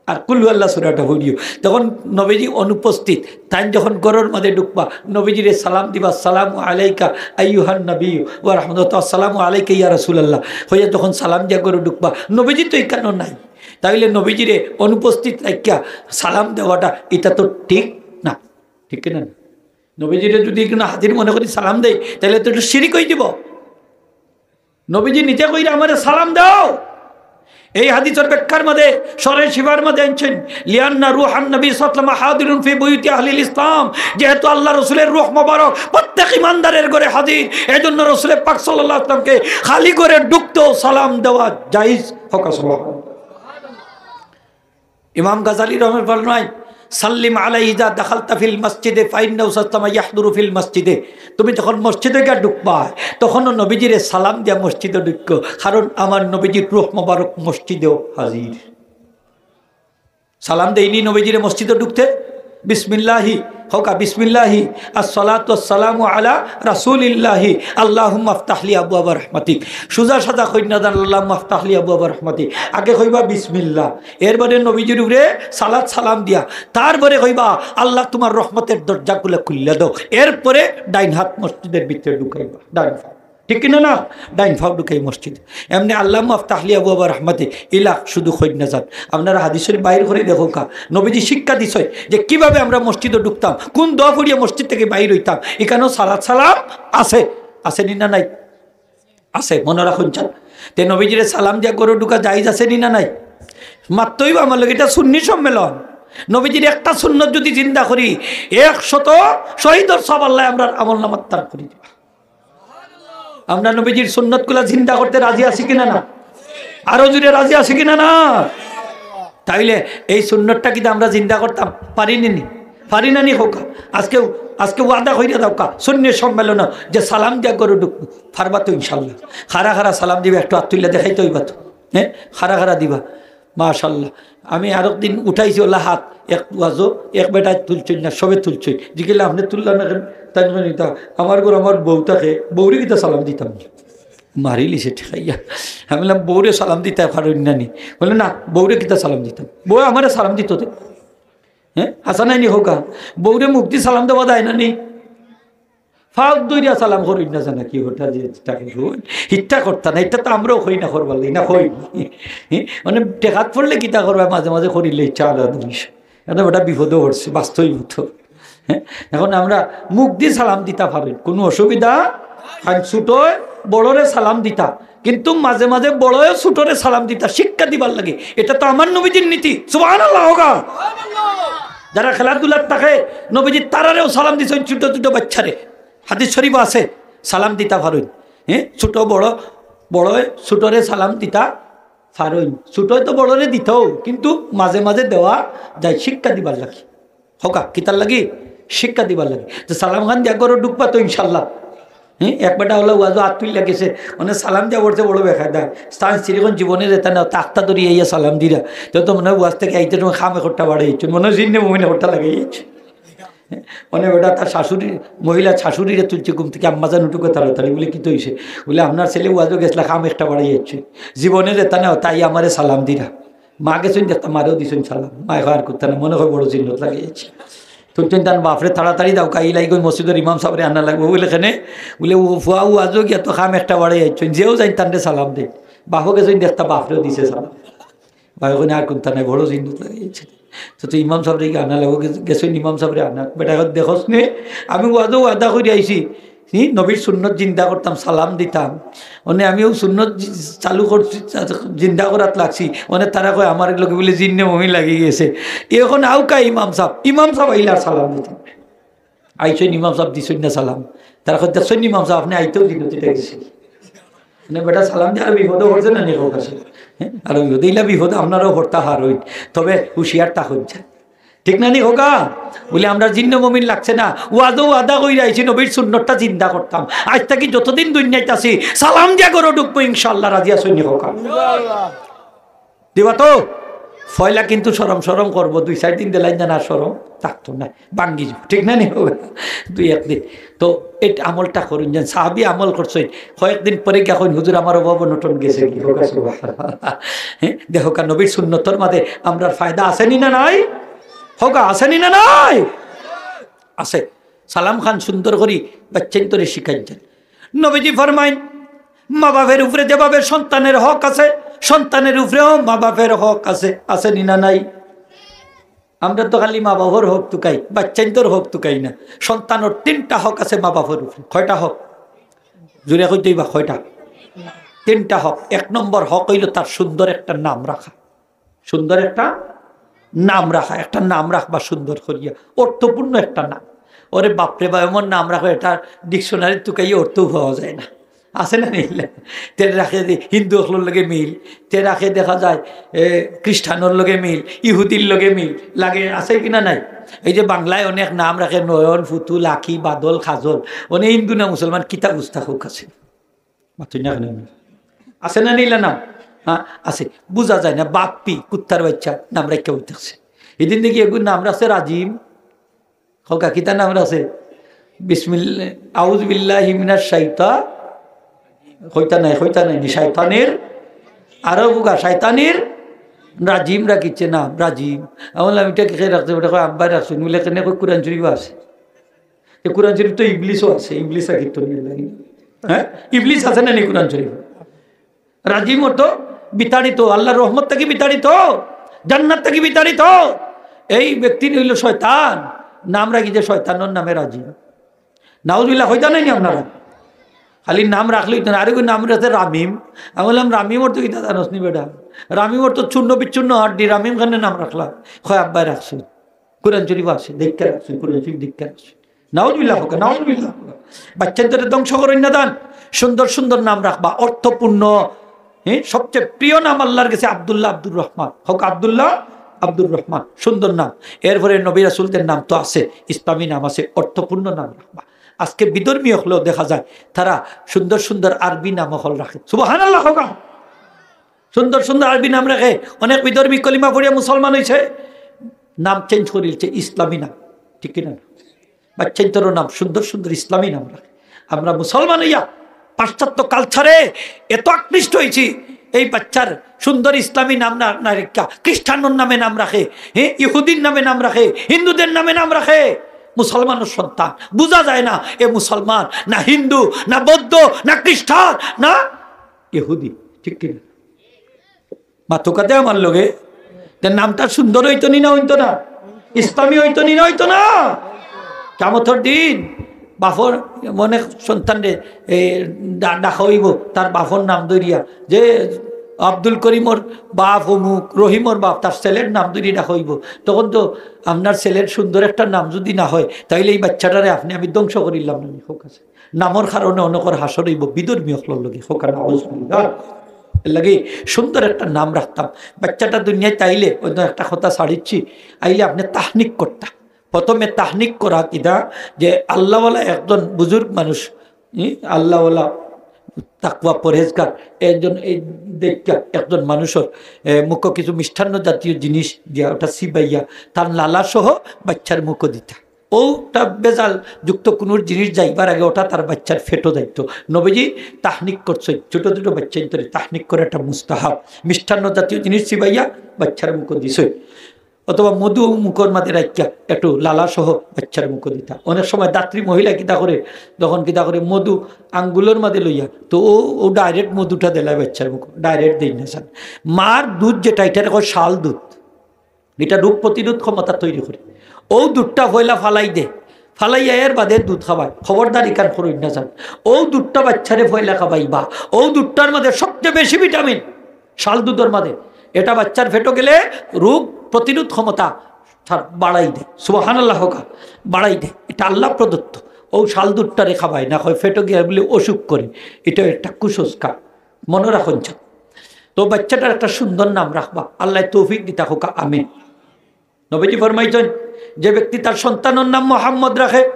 আর কুল হু আল্লাহ সূরাটা পড়িও।" তখন নবীজি অনুপস্থিত, তাইন যখন ঘরর মাঝে ঢুকবা, নবীজিরে সালাম দিবা, "আসসালামু আলাইকা আইয়ুহান নাবিয়্যু ওয়া রাহমাতুল্লাহ, আসসালামু আলাইকা ইয়া রাসূলুল্লাহ" কইয়া যখন সালাম দিয়া ঘরো ঢুকবা, নবীজি তো ইখানো নাই, তাইলে নবীজিরে অনুপস্থিত রাখিয়া সালাম দেওয়াটা ইটা তো ঠিক না, ঠিক কিনা না? নবীজিরে যুদি ইখানো হাজির মনে করি সালাম দেই, তাইলে তো ইটা শিরিক অইযিবো। নবীজি নিজে কইরা, "আমারে সালাম দেও।" এই হাদিসর ব্যাখ্যার মাঝে, শরহে শিফার মাঝে আনছইন, "লিআন্না রুহান নবী সাল্লাল্লাহু আলাইহি ওয়াসাল্লাম হাদিরুন ফি বুয়ুতি আহলিল ইসলাম।" যেহেতু আল্লাহ রসুলের রূহ মোবারক প্রত্যেক ইমানদারের ঘরে হাজির, এজন্য রসুলে পাক সাল্লাল্লাহু আলাইহি ওয়াসাল্লামকে খালি ঘরে ঢুকতেও সালাম দেওয়া জায়েজ। কউক্কা সুবহানাল্লাহ। ইমাম গাজালী রহমে ফরমাইন, "সাল্লিম আলাইহি ইযা দাখালতা ফিল মসজিদে ফাইন্নাহু সাল্লাল্লাহু আলাইহি ওয়াসাল্লাম ইয়াহদুরু ফিল মসজিদে।" তুমি যখন মসজিদে গিয়া ঢুকবায়, তখনও নবীজিরে সালাম দিয়া মসজিদো ঢুকো, কারণ আমার নবীজির রূহ মোবারক মসজিদেও হাজির। সালাম দেইনি নবীজিরে মসজিদো ঢুকতে? বিসমিল্লাহি, কউক্কা বিসমিল্লাহি, আসসালাতু আসসালামু আলা রাসূলিল্লাহি, আল্লাহুম্মা আফতাহলি আবওয়াবা রাহমাতিক। সুজা সাজা কইন না যান, আল্লাহুম্মা আফতাহলি আবওয়াবা রাহমাতিক। আগে কইবা বিসমিল্লাহ, এরবাদে নবীজির উপরে সালাত সালাম দিয়া, তারপরে কইবা, "আল্লাহ, তুমার রহমতের দরজাগুলা খুলিয়া দেও।" এরপরে ডাইন হাত মসজিদের ভিতরে ঢুকাইবা, ডাইন পাও। ঠিক কিনা না? ডাইন পাও ঢুকাই মসজিদ। এমনে আল্লাহুম্মা আফতাহলি আবওয়াবা রাহমাতিক, ইলা শুধু কইন না যান। আপনারা হাদিস শরীফ বাইর করি দেখউক্কা, নবীজি শিক্ষা দিছে যে কিভাবে আমরা মসজিদো ঢুকতাম, কোন দোয়া পড়িয়া মসজিদ থাকি বাইর অইতাম। ইখানো সালাত সালাম আছে, আছে নি না নাই? আছে, মনো রাখইন চান। তে নবীজিরে সালাম দিয়া ঘরো ঢুকা জায়েজ আছে নি না নাই? মাততে অইবো আমার লগে, ইটা সুন্নি সম্মেলন। নবীজির একটা সুন্নত যুদি জিন্দা করি, একশত শহীদর সওয়াব আল্লায় আমরার আমল নামাত দান করি দিবা। আমরা নবীজির সুন্নতগুলা জিন্দা করতে রাজি আছি কিনা না? আরো জোরে রাজি আছি কিনা না? তাইলে এই সুন্নতটা কিতা আমরা জিন্দা করতাম পারি নি নি? পারি না নি কউক্কা? আজকেউ আজকে ওয়াদা কইরা দেউক্কা, সুন্নি সম্মেলন যে সালাম দিয়া ঘরো ঢুকবো, পারবা তো ইনশাল্লাহ? খারা খারা সালাম দিবা, একটু আত তুলিয়া দেখাইতে অইবা তো। হ্যাঁ, খারা খারা দিবা। মাশাল্লাহ। আমি আরক দিন উঠাইছি ওলা হাত, এক ওয়াজো, এক বেটায় তুলছইন না, সবে তুলছইন। জিগাইলাম, "আপনে তুললা না কেনে?" তাইন কইন, "ইতা আমার ঘরো আমার বউ থাকে, বউরে কিতা সালাম দিতাম?" মারিলিছে ঠেকাইয়া। আমি বললাম, "বউরে সালাম দিতায় পারইন না নি?" বলে, "না, বউরে কিতা সালাম দিতাম? বউ আমারে সালাম দিতো দে।" হ্যাঁ, হাছা নায় নি কউক্কা? বউরে মুখদি সালাম দেওয়া যায় না নি? ফাও ধরিয়া সালাম করইন না জানা কি ওটা যে তাকে কইন, ইটা করতা না, ইটা তো আমরাও কই না করবার লাগি, না কই? হ্যাঁ, মানে টেকাত পড়লে কিতা করবা, মাঝে মাঝে করিলে ইচ্ছা আলাদা জিনিস। এটা ওটা বিপদও পড়ছে, বাস্তবই মতো। হ্যাঁ, এখন আমরা মুখদি সালাম দিতা পারি, কোনো অসুবিধা? আর ছোট বড়রে সালাম দিতা, কিন্তু মাঝে মাঝে বড়য়ে ছোটরে সালাম দিতা শিক্ষা দিবার লাগি। এটা তো আমার নবীজির নীতি। সুবহানাল্লাহ কউক্কা। যারা খেলাধুলাত থাকে, নবীজি তারারেও সালাম দিছইন, ছোট ছোট বাচ্চারে। হাদিস শরীফ আছে, সালাম দিতা পারইন। হ্যাঁ, ছোট বড়, বড়য়ে ছোটরে সালাম দিতা পারইন। ছোটয় তো বড়রে দিতউ, কিন্তু মাঝে মাঝে দেওয়া যায় শিক্ষা দিবার লাগি। কউক্কা, কিতার লাগি? শিক্ষা দিবার লাগি। তো সালাম খান দিয়া ঘরো ঢুকবা তো ইনশাল্লাহ। হ্যাঁ, এক বেটা ওলা ওয়াজো আত তুলিয়া গেছে, মানে সালাম দিয়া পড়ছে বড় বেকায়দা। স্থান স্ত্রীগণ জীবনে যেতা না, তাক্তা ধরিয়া ইয়া সালাম দিরা। তো, তো মনে হয় ওয়াজ থাকি আইতে সময় খাম একটা বাড়াই যাইছে, মনে হয় জিন্নে মুমিন একটা লাগাই যাইছে। হ্যাঁ, মানে বেটা তার শাশুড়ি, মহিলা শাশুড়িরে তুলছে ঘুম থাকি, "আম্মাজান উঠুক্কা তাড়াতাড়ি।" বলে, "কিতা অইছে?" বলে, "আপনার ছেলে ওয়াজো গেছলা, খাম একটা বাড়াই যাইছে, জীবনে যেতা না, তাই আমারে সালাম দিরা।" মা গেছইন দেখতা, মারেও দিছইন সালাম। মায় কয়, "আর করতা না, মনে হয় বড় জিন্নত লাগাই যাইছে।" তো তান বাফরে, "তাড়াতাড়ি দেউক্কা, ইলাই গই মসজিদর ইমাম সাবরে আনা লাগবো।" বলে, "কেনে?" বলে, "ও ফুয়া, ওয়াজো গিয়া তো খাম একটা বাড়াই যাইছইন, যেও যাইন তানরে সালাম দে।" বাফও গেছইন দেখতা, বাফরেও দিছে সালাম। বাফে কইন, "আর কুন্তা নাই, বড় জিন্নত লাগাই যাইছে।" তো, তো ইমাম সাবরে গিয়া আনা লাগবো, গেছ-, গেছইন ইমাম সাবরে আনা। বেটা কয়, "দেখোস নি, আমি ওয়াজো ওয়াদা করি আইছি, হি, নবীর সুন্নত জিন্দা করতাম, সালাম দিতাম। অনে আমি অউ সুন্নত জি-, চালু করছি, জিন্দা করাত লাগছি। অনে তারা কয় আমার লগে বলে জিন্নে মুমিন লাগি গেছে। এখন আউক্কা ইমাম সাব, ইমাম সাব আইলা সালাম দিতে।" আইছইন ইমাম সাব, দিছইন না সালাম। তারা কয়, "দেখছইন ইমাম সাব, আপনে আইতেউ জিন্নত লাগাই গেছে।" মানে বেটা সালাম দিয়া আরো বিপদও পড়ছে না নি কউক্কা? হ্যাঁ, আরো বিপদ। ইলা বিপদ আপনারাও পড়তা পারইন, তবে হুঁশিয়ার থাকইন। ঠিক না নি কউক্কা? বলে, "আমরা জিন্নে মুমিন লাগছে না, ওয়াজো ওয়াদা কইরা আইছি, নবীর সুন্নতটা জিন্দা করতাম। আইজ থাকি যতদিন দুনিয়াত আছি, সালাম দিয়া ঘরো ঢুকবো ইনশাআল্লাহ।" রাজি আছইন নি কউক্কা? দিবা তো? পয়লা কিন্তু শরম শরম করবো, দুই চাইর দিন দিলাইন যেন আর শরম থাকতো না, ভাঙ্গি যাইবো, ঠিক না নি? দুই এক দিন। তো এই আমলটা করইন, যেন সাহাবী আমল করছইন, কয়েকদিন পরে গিয়া কইন, "হুজুর, আমার অভাব অনটন গেছে গি?" কউক্কা সুবহানাল্লাহ। হ্যাঁ, দেখউক্কা নবীর সুন্নতর মাঝে আমরার ফায়দা আছে নি না নাই? কউক্কা, আছে নি না নাই? আছে। সালাম খান সুন্দর করি বাচ্চাইন্তরে শিখাইন। নবীজি ফরমাইন, মা বাপের উপরে যেভাবে সন্তানের হক আছে, সন্তানের উপরেও মা বাপের হক আছে, আছে নি না নাই? আমরা তো খালি মা বাপর হক তুকাই, বাচ্চাইন্তর হক তুকাই না। সন্তানর তিনটা হক আছে মা বাপর উপরে। কয়টা হক? জুরে কইতে অইবা কয়টা? তিনটা হক। এক নম্বর হক অইলো তার সুন্দর একটা নাম রাখা। সুন্দর একটা নাম রাখা, একটা নাম রাখবা সুন্দর করিয়া, অর্থপূর্ণ একটা নাম। ওরে বাপরে বাপ, এমন নাম রাখো, এটা ডিকশনারি তুকাইয়া অর্থও পাওয়া যায় না। আছে না নি? তে রাখে যে হিন্দু অকলর লগে মিল, তে রাখে দেখা যায়, এ, খ্রিস্টানর লগে মিল, ইহুদির লগে মিল লাগে, আছে কি না নাই? এই যে বাংলায় অনেক নাম রাখে, নয়ন, ফুতু, লাকি, বাদল, কাজল, অনে হিন্দু না মুসলমান, কিতা বুঝতা কউক্কা আছে? মাতইন না কেনে? আছে না নি ইলা নাম? হ্যাঁ, আছে। বুঝা যায় না, বাপ্পি, কুত্তার বাচ্চা, নাম রাখিয়া বই থাকছে। হিদিন দেখি এগুর নাম রাখছে রাজিম। কউক্কা, কিতা নাম রাখছে? বিসমিল্লাহ, আউযু বিল্লাহি মিনাশ শাইতা-, কইতা নাই, কইতা নাই, নি শয়তানির, আরো কউক্কা, শয়তানির রাজিম রাখিছে নাম, রাজিম। আমি বললাম, "ইটা কে রাখছে?" ওটা কয়, "আব্বায় রাখছইন।" বলে, "কেনে?" কয়, "কোরআন শরীফ আছে।" তো কোরআন শরীফ তো ইবলিসও আছে, ইবলিস রাখিতো নি? হ্যাঁ, ইবলিস আছে না নি কোরআন শরীফ? রাজিম অর্থ বিতাড়িত, আল্লাহর রহমত থাকি বিতাড়িত, জান্নাত থাকি বিতাড়িত। এই ব্যক্তি অইলো শয়তান, নাম রাখিছে শয়তানর নামে রাজিম। নাউজুবিল্লাহ, কইতা নাই নি আপনারা? খালি নাম রাখলেই তো না, আরেকগু নাম রাখছে রামিম। আমি বললাম, "রামিম অর্থ কিতা জানোস নি বেটা? রামিম অর্থ চূর্ণ বিচূর্ণ হাড্ডি, রামিম কেনে নাম রাখলা?" কয়, "আব্বায় রাখছইন।" কোরআন শরীফ আছে, দেখিয়া রাখছইন, কোরআন শরীফ দেখিয়া রাখছইন। নাউজুবিল্লাহ কউক্কা, নাউজুবিল্লাহ কউক্কা। বাচ্চাইন্তরে ধ্বংস করইন না জান, সুন্দর সুন্দর নাম রাখবা, অর্থপূর্ণ। হ্যাঁ, সবচেয়ে প্রিয় নাম আল্লাহর গেছে আব্দুল্লাহ, আব্দুর রহমান। কউক্কা আব্দুল্লাহ, আব্দুর রহমান, সুন্দর নাম। এরপরে নবী রাসূলদের নাম তো আছে, ইসলামী নাম আছে, অর্থপূর্ণ নাম রাখবা। আজকে বিধর্মী অকলও দেখা যায়, তারা সুন্দর সুন্দর আরবি নাম অকল রাখে। সুবহানাল্লাহ কউক্কা। সুন্দর সুন্দর আরবি নাম রাখে। অনেক বিধর্মী কলিমা পড়িয়া মুসলমান অইছে, নাম চেঞ্জ করিলছে, ইসলামী নাম। ঠিক কিনা? বাচ্চাইন্তরও নাম সুন্দর সুন্দর ইসলামী নাম রাখে। আমরা মুসলমান অইয়া পাশ্চাত্য কালচারে এত আকৃষ্ট অইছি, এই বাচ্চার সুন্দর ইসলামী নাম না, না রাখিয়া খ্রিস্টানর নামে নাম রাখে, হ্যাঁ, ইহুদির নামে নাম রাখে, হিন্দুদের নামে নাম রাখে। মুসলমানর সন্তান, বুঝা যায় না এ মুসলমান, না হিন্দু, না বৌদ্ধ, না খ্রিস্টান, না ইহুদি। ঠিক কিনা? মাতউক্কা তে আমার লগে, তে নামটা সুন্দর অইতো নি না অইতো না? ইসলামী অইতো নি না অইতো না? কিয়ামতর দিন বাপর, মনে সন্তানরে, এ, ডা-, ডাকা অইবো তার বাপর নাম ধরিয়া, যে আব্দুল করিমর বাপ অমুক, রহিমর বাপ, তার ছেলের নাম ধরিয়া ডাকা অইবো। তখন তো আপনার ছেলের সুন্দর একটা নাম যদি না হয়, তাইলে এই বাচ্চাটারে আপনে আমি ধ্বংস করিলাম না নি? কউক্কা আছে। নামর কারণে অনকর হাশর অইবো বিধর্মী অকলর লগে। কউক্কা নাউজুবিল্লাহ। এর লাগি সুন্দর একটা নাম রাখতাম। বাচ্চাটা দুনিয়াত আইলে, অইন্য একটা কথা ছাড়িচ্ছি, আইলে আপনে তাহনিক করতা। প্রথমে তাহনিক করা কিতা, যে আল্লাহওয়ালা একজন বুজুর্গ মানুষ, হুম, আল্লাহওয়ালা, তাকওয়া পরহেজগার একজন, এই দেখিয়া একজন মানুষর, এ, মুখো কিছু মিষ্টান্ন জাতীয় জিনিস দিয়া, ওটা চিবাইয়া তার লালা সহ বাচ্চার মুখো দিতা। ওটা ভেজাল যুক্ত কুনু জিনিস যাইবার আগে ওটা তার বাচ্চার পেটো যাইতো। নবীজি তাহনিক করছইন, ছোট ছোট বাচ্চাইন্তরে তাহনিক করাটা মুস্তাহাব। মিষ্টান্ন জাতীয় জিনিস চিবাইয়া বাচ্চার মুখো দিছইন, অথবা মধু মুখর মাঝে রাখিয়া একটু লালা সহ বাচ্চার মুখো দিতা। অনেক সময় দাত্রী মহিলা কিতা করে, যখন কিতা করে মধু আঙ্গুলর মাঝে লইয়া, তো ও, ও direct মধুটা দিলায় বাচ্চার মুখো, direct দেইন না চান। মার দুধ যেটা, ইটারে কয় শাল দুধ। ইটা রোগ প্রতিরোধ ক্ষমতা তৈরি করে। ও দুধটা পয়লা ফালাই দে, ফালাইয়া এর বাদে দুধ খাবায়। খবরদার ইখান করইন না চান। ও দুধটা বাচ্চারে পয়লা খাবাইবা, ও দুধটার মাঝে সবচেয়ে বেশি ভিটামিন, শাল দুধর মাঝে। এটা বাচ্চার পেটো গেলে রোগ প্রতিরোধ ক্ষমতা তার বাড়াই দেয়। সুবহানাল্লাহ কউক্কা, বাড়াই দেয়। এটা আল্লাহ প্রদত্ত। ও শাল দুধটারে খাবায় না, কয় পেটো গিয়া বলে অসুখ করে। এটা একটা কুসংস্কার, মনো রাখইন চান। তো বাচ্চাটার একটা সুন্দর নাম রাখবা, আল্লায় তৌফিক দিতা কউক্কা, আমিন। নবীজি ফরমাইছইন, যে ব্যক্তি তার সন্তানর নাম মোহাম্মদ রাখে,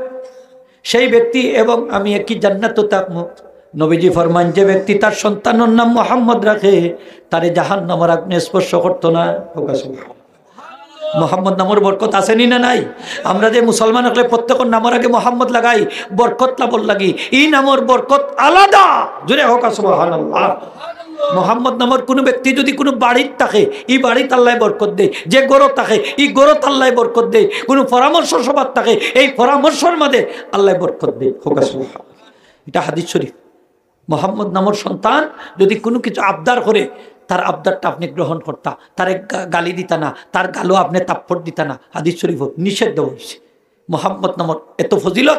সেই ব্যক্তি এবং আমি একই জান্নাতো থাকমু। নবীজি ফরমাইন, যে ব্যক্তি তার সন্তানর নাম মোহাম্মদ রাখে, তারে জাহান্নামর আগুনে স্পর্শ করতো না। কউক্কা সুবহানাল্লাহ। মোহাম্মদ নামর বরকত আছে নি না নাই? আমরা যে মুসলমান অকলে প্রত্যেকর নামর আগে মোহাম্মদ লাগাই, বরকত লাভর লাগি, ই নামর বরকত আলাদা। জোরে কউক্কা সুবহানাল্লাহ। মোহাম্মদ নামর কুনু ব্যক্তি যদি কুনু বাড়িত থাকে, ই বাড়িত আল্লায় বরকত দেয়, যে ঘরো থাকে, ই ঘরত আল্লায় বরকত দেয়, কুনু পরামর্শ সভাত থাকে, এই পরামর্শর মাঝে আল্লায় বরকত দেয়। কউক্কা সুবহানাল্লাহ। এটা হাদিস শরীফ। মোহাম্মদ নামর সন্তান যদি কুনু কিছু আবদার করে, তার আবদারটা আপনে গ্রহণ করতা, তারে গা-, গালি দিতা না, তার গালো আপনে থাপ্পড় দিতা না। হাদিস শরীফো নিষেধ দেওয়া অইছে। মোহাম্মদ নামর এত ফজিলত।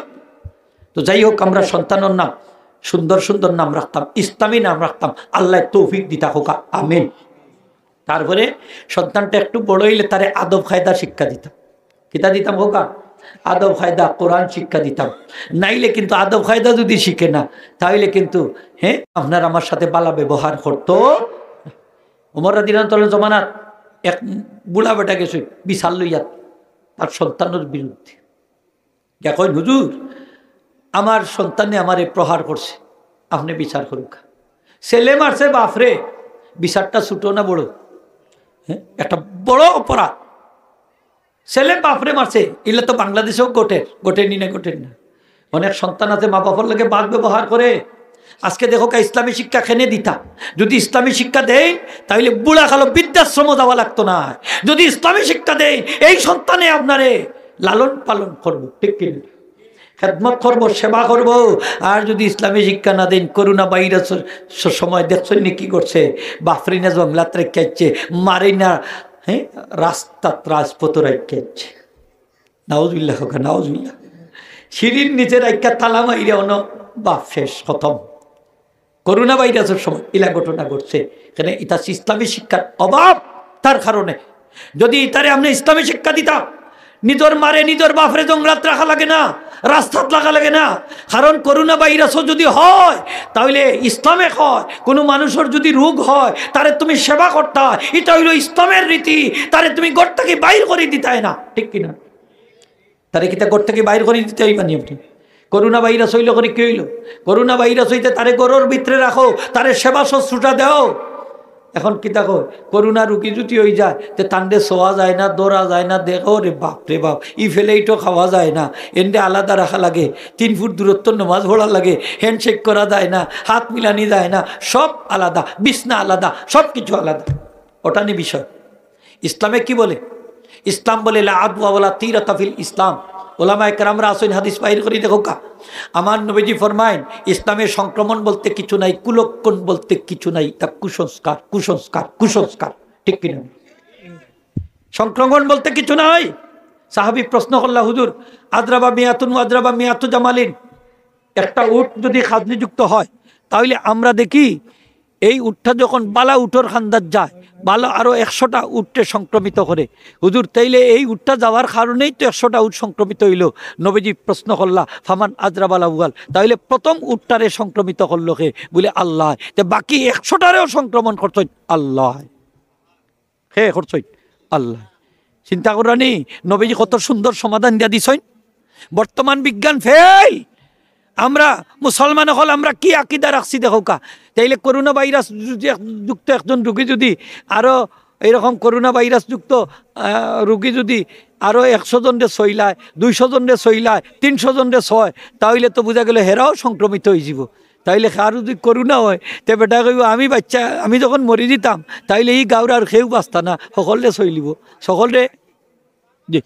তো যাই হোক, আমরা সন্তানর নাম সুন্দর সুন্দর নাম রাখতাম, ইসলামী নাম রাখতাম। আল্লায় তৌফিক দিতা কউক্কা, আমিন। তারপরে সন্তানটা একটু বড় অইলে তারে আদব কায়দা শিক্ষা দিতাম। কিতা দিতাম কউক্কা? আদব কায়দা, কোরআন শিক্ষা দিতাম। নাইলে কিন্তু আদব কায়দা যদি শিখে না, তাইলে কিন্তু, হ্যাঁ, আপনার আমার সাথে ভালা ব্যবহার করতো না। ওমর রাদিয়াল্লাহু তাআলার জমানাত এক বুড়া বেটা গেছে বিচার লইয়া তার সন্তানর বিরুদ্ধে। গিয়া কইন, "হুজুর, আমার সন্তানে আমারে প্রহার করছে, আপনে বিচার করউক্কা।" ছেলে মারছে বাপরে, বিচারটা ছোট না বড়? হ্যাঁ, একটা বড় অপরাধ। ছেলে বাপরে মারছে, ইলা তো বাংলাদেশেও ঘটের, ঘটের নি না, ঘটের না? অনেক সন্তান আছে মা বাপর লগে বদ ব্যবহার করে। আজকে দেখউক্কা, ইসলামী শিক্ষা কেনে দিতা? যদি ইসলামী শিক্ষা দেইন, তাইলে বুড়া কালো বৃদ্ধাশ্রমো যাওয়া লাগতো না। যদি ইসলামী শিক্ষা দেইন, এই সন্তানে আপনারে লালন পালন করবো, ঠিক কি না? খেদমত করবো, সেবা করবো। আর যদি ইসলামী শিক্ষা না দেইন, করোনা ভাইরাসর স-, সময় দেখছইন নি কি করছে? বাপরে না জঙ্গলাত রাখিয়া আইছে, মারে না, হ্যাঁ, রাস্তাত রাজপথো রাখিয়া আইছে। নাউজুবিল্লাহ কউক্কা, নাউজুবিল্লাহ। সিঁড়ির নিচে রাখিয়া তালা মারিয়া অনো বাপ শেষ, খতম। করোনা ভাইরাসর সময় ইলা ঘটনা ঘটছে। এখানে ইটা ইসলামী শিক্ষার অভাব, তার কারণে। যদি ইতারে আপনে ইসলামী শিক্ষা দিতা, নিজর মারে, নিজর বাফরে জংলাত রাখা লাগে না, রাস্তাত লাগা লাগে না। কারণ করোনা ভাইরাসও যদি হয়, তাইলে ইসলামে কয়, কুনু মানুষর যদি রোগ হয়, তারে তুমি সেবা করতায়, ইটা অইলো ইসলামের রীতি। তারে তুমি ঘর থাকি বাইর করি দিতায় না, ঠিক কি না? তারে কিতা ঘর থাকি বাইর করি দিতায় পারবানি আপনে? করোনা ভাইরাস অইলো করি কি অইলো? করোনা ভাইরাস অইতে তারে ঘরর ভিতরে রাখো, তারে সেবা শুশ্রূষা দেও। এখন কিতা কয়, করোনা রুগী যদি অইযায়, তে তানরে ছোঁয়া যায় না, ধরা যায় না, দেখো রে বাপ রে বাপ, ই ফেলেই তো খাওয়া যায় না, এনরে আলাদা রাখা লাগে, তিন ফুট দূরত্ব নমাজ পড়া লাগে, হ্যান্ডশেক করা যায় না, হাত মিলানি যায় না, সব আলাদা, বিছনা আলাদা, সব কিছু আলাদা। ওটা নিয়ে বিষয়। ইসলামে কি বলে? ইসলাম বলে, "লা আদওয়া ওয়ালা তিরাতা ফিল ইসলাম।" ওলামায়ে কেরামরা আছইন, হাদিস বাইর করি দেখউক্কা। আমার নবীজি ফরমাইন, "ইসলামে সংক্রমণ বলতে কিছু নাই, কুলক্ষণ বলতে কিছু নাই, তা কুসংস্কার, কুসংস্কার, কুসংস্কার।" ঠিক কিনা? সংক্রমণ বলতে কিছু নাই। সাহাবী প্রশ্ন করলা, "হুজুর, আদরাবা মিয়াতুন ওয়া আদরাবা মিয়াতু জামালিন, একটা উট যদি খাজনিযুক্ত হয়, তাইলে আমরা দেখি এই উটটা যখন বালা উটর খান্দাত যায়, বালা আরো একশোটা উটরে সংক্রমিত করে। হুজুর, তাইলে এই উটটা যাওয়ার কারণেই তো একশোটা উট সংক্রমিত অইলো।" নবীজি প্রশ্ন করলা, "ফামান আদরাবাল আউয়াল, তাইলে প্রথম উটটারে সংক্রমিত করলো কে?" বলে, "আল্লায়।" তে বাকি একশোটারেও সংক্রমণ করছইন আল্লায়। কে করছইন? আল্লায়। চিন্তা কররানি, নবীজি কত সুন্দর সমাধান দিয়া দিছইন। বর্তমান বিজ্ঞান ফেল। আমরা মুসলমান অকল, আমরা কি আকিদা রাখছি দেখউক্কা। তাইলে করোনা ভাইরাস যুক্ত একজন রুগী যদি আরো এইরকম করোনা ভাইরাস যুক্ত, আহ, রুগী যদি আরো একশো জনরে ছইলায়, দুইশো জনরে ছইলায়, তিনশো জনরে ছয়, তাইলে তো বুঝা গেল হেরাও সংক্রমিত অইযিবো। তাইলে কার যদি করোনা হয়, তে বেটায় কইবো, "আমি বাচ্চা, আমি যখন মরি যিতাম, তাইলে ই গাঁওর আর কেউ বাঁচতা না, হকলরে ছইলিবো, সকলরে।" জি।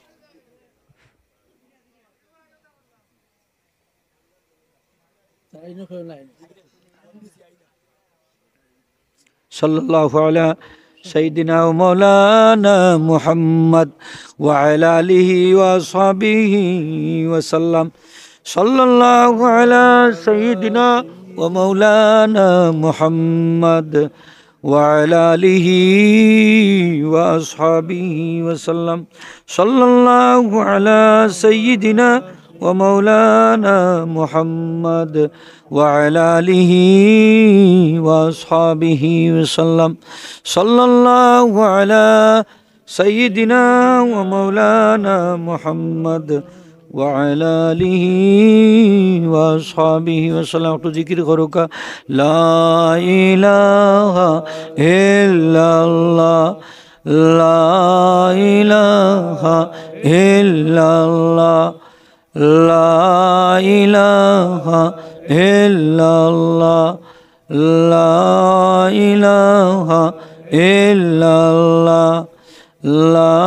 صلى الله على سيدنا ومولانا محمد وعلى آله وأصحابه وسلم. صلى الله على سيدنا ومولانا محمد وعلى آله وأصحابه وسلم. صلى الله على سيدنا ومولانا محمد وعلى آله وأصحابه وسلم. صلى الله على سيدنا ومولانا محمد وعلى آله وأصحابه وسلم. একটু জিকির করউক্কা। لا إله إلا الله، لا إله إلا الله، لا إله إلا الله، لا إله إلا الله، لا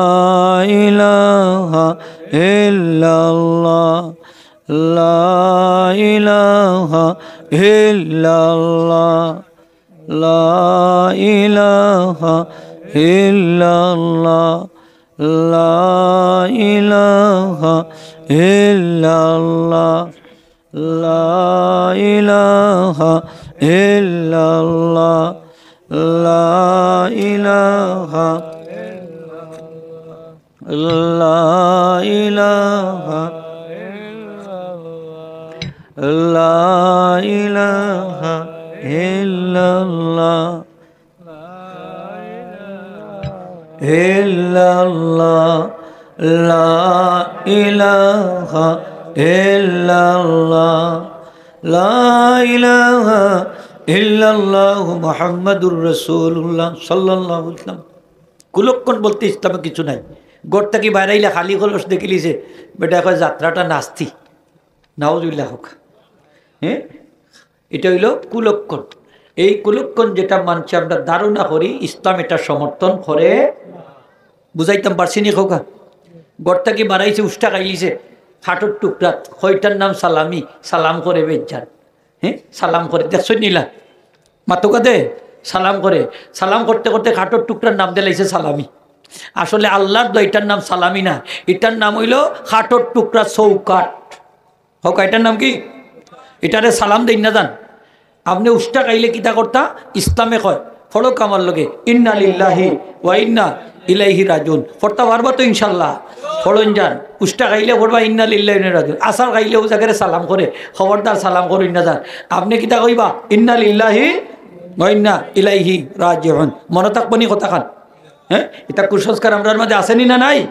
إله إلا الله، لا إله إلا الله، لا إله إلا الله، لا إله إلا الله، لا إله إلا الله، لا إله، لا إله، لا إله إلا الله، إلا الله، لا إله إلا الله، لا إله إلا الله محمد رسول الله صلى الله عليه وسلم। কুলক্ষণ বলতে ইসলামে কিছু নাই। ঘর থাকি বাইরাইলে খালি কলস দেখিলিছে, বেটায় কয় যাত্রাটা নাস্তি। নাউজুবিল্লাহ কউক্কা। হ্যাঁ, ইটা অইলো কুলক্ষণ। এই কুলক্ষণ যেটা মানষে আমরা ধারণা করি, ইসলাম এটা সমর্থন করে। বুঝাইতাম পারছি নি কউক্কা? ঘর থাকি বারাইছে, উষ্টা খাইলিছে, খাটর টুকরাত, কয়টার নাম সালামি, সালাম করে বেজান। হ্যাঁ, সালাম করে, দেখছইন নি লা? মাতউক্কা দে, সালাম করে। সালাম করতে করতে খাটর টুকরার নাম দিলাইছে সালামি। আসলে আল্লাহর দোয়া, ইটার নাম সালামি না, ইটার নাম অইলো খাটর টুকরা চৌকাঠ। কউক্কা, ইটার নাম কি? ইটারে সালাম দেইন না যান। আপনে উষ্টা খাইলে কিতা করতা? ইসলামে কয়, পড়উক্কা আমার লগে, ইন্না লিল্লাহি ওয়া ইন্না ইলাইহি রাজিউন। পড়তা পারবা তো ইনশাআল্লাহ? পড়ইন যান। উষ্টা খাইলে পড়বা ইন্না লিল্লাহি ওয়া ইন্না ইলাইহি রাজিউন। আছাড় খাইলে অউ জাগারে সালাম করে, খবরদার সালাম করইন না যান। আপনে কিতা কইবা? ইন্না লিল্লাহি ওয়া ইন্না ইলাইহি রাজিউন। মনো থাকবো নি কথাখান? হ্যাঁ, ইতা কুসংস্কার আমরার মাঝে আছে নি না নাই?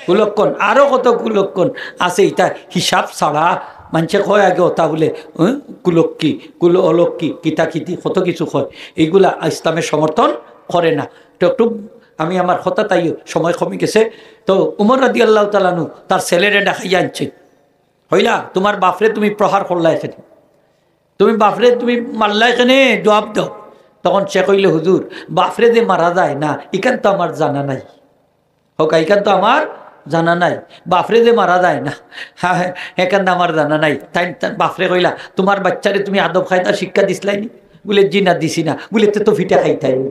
কুলক্ষণ, আরো কত কুলক্ষণ আছে, ইতা হিসাব ছাড়া। মানষে কয় আগে অতা বুলে, হ্যাঁ, কুলক্ষী, কুল অলক্ষী, কিতা কিতি, কত কিছু কয়। এইগুলা ইসলামে সমর্থন করে না। তো একটু আমি আমার কথা তাই, সময় কমি গেছে। তো উমর রাদিয়াল্লাহু তাআলা আনহু তার ছেলেরে ডাকাইয়া আনছে, কইলা, "তুমার বাফরে তুমি প্রহার করলায় কেনে, তুমি বাফরে তুমি মারলায় কেনে, জবাব দেও।" তখন সে কইল, "হুজুর, বাফরে যে মারা যায় না, ইখান তো আমার জানা নাই।" কউক্কা, "ইখান তো আমার জানা নাই, বাফরে যে মারা যায় না, হ্যাঁ, হ্যাঁ, ইখান তো আমার জানা নাই।" তাইন তার বাফরে কইলা, "তুমার বাইচ্চারে তুমি আদব কায়দা শিক্ষা দিছলায় নি?" বুলে, "জি না, দিছি না।" বুলে, "তে তো পিটা খাইতায়,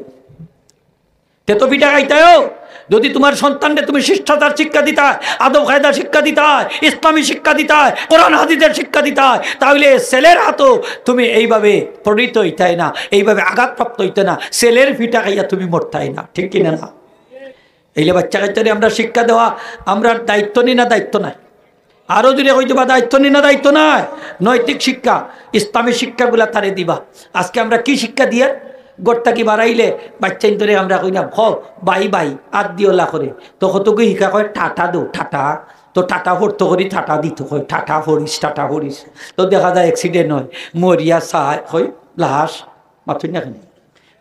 তে তো পিটা খাইতায়। যদি তুমার সন্তানরে তুমি শিষ্টাচার শিক্ষা দিতায়, আদব কায়দা শিক্ষা দিতায়, ইসলামী শিক্ষা দিতায়, কোরআন হাদিসের শিক্ষা দিতায়, তাইলে ছেলের হাতো তুমি এইভাবে পরিণত অইতায় না, এইভাবে আঘাতপ্রাপ্ত অইতায় না, ছেলের পিটা খাইয়া তুমি মরতায় না।" ঠিক কিনা না? এইলে বাইচ্চা কাইচ্চারে আমরা শিক্ষা দেওয়া আমরার দায়িত্ব নি না দায়িত্ব নায়? আরো জোরে কইতে বা দায়িত্ব নি না দায়িত্ব নায়? নৈতিক শিক্ষা, ইসলামী শিক্ষাগুলা তারে দিবা। আজকে আমরা কি শিক্ষা দিয়ার? ঘর থাকি বারাইলে বাইচ্চাইন্তরে আমরা কই না, "হ, বাই বাই, আত দিওলা করে।" তো কতগু হিকা কয়, "টাটা দেও, টাটা।" তো টাটা পড়তো করি, টাটা দিতো কয়, "টাটা পড়িস, টাটা পড়িস।" তো দেখা যায় accident হয়, মরিয়া চায়, কই, "লাশ।" মাতইন না কেনে?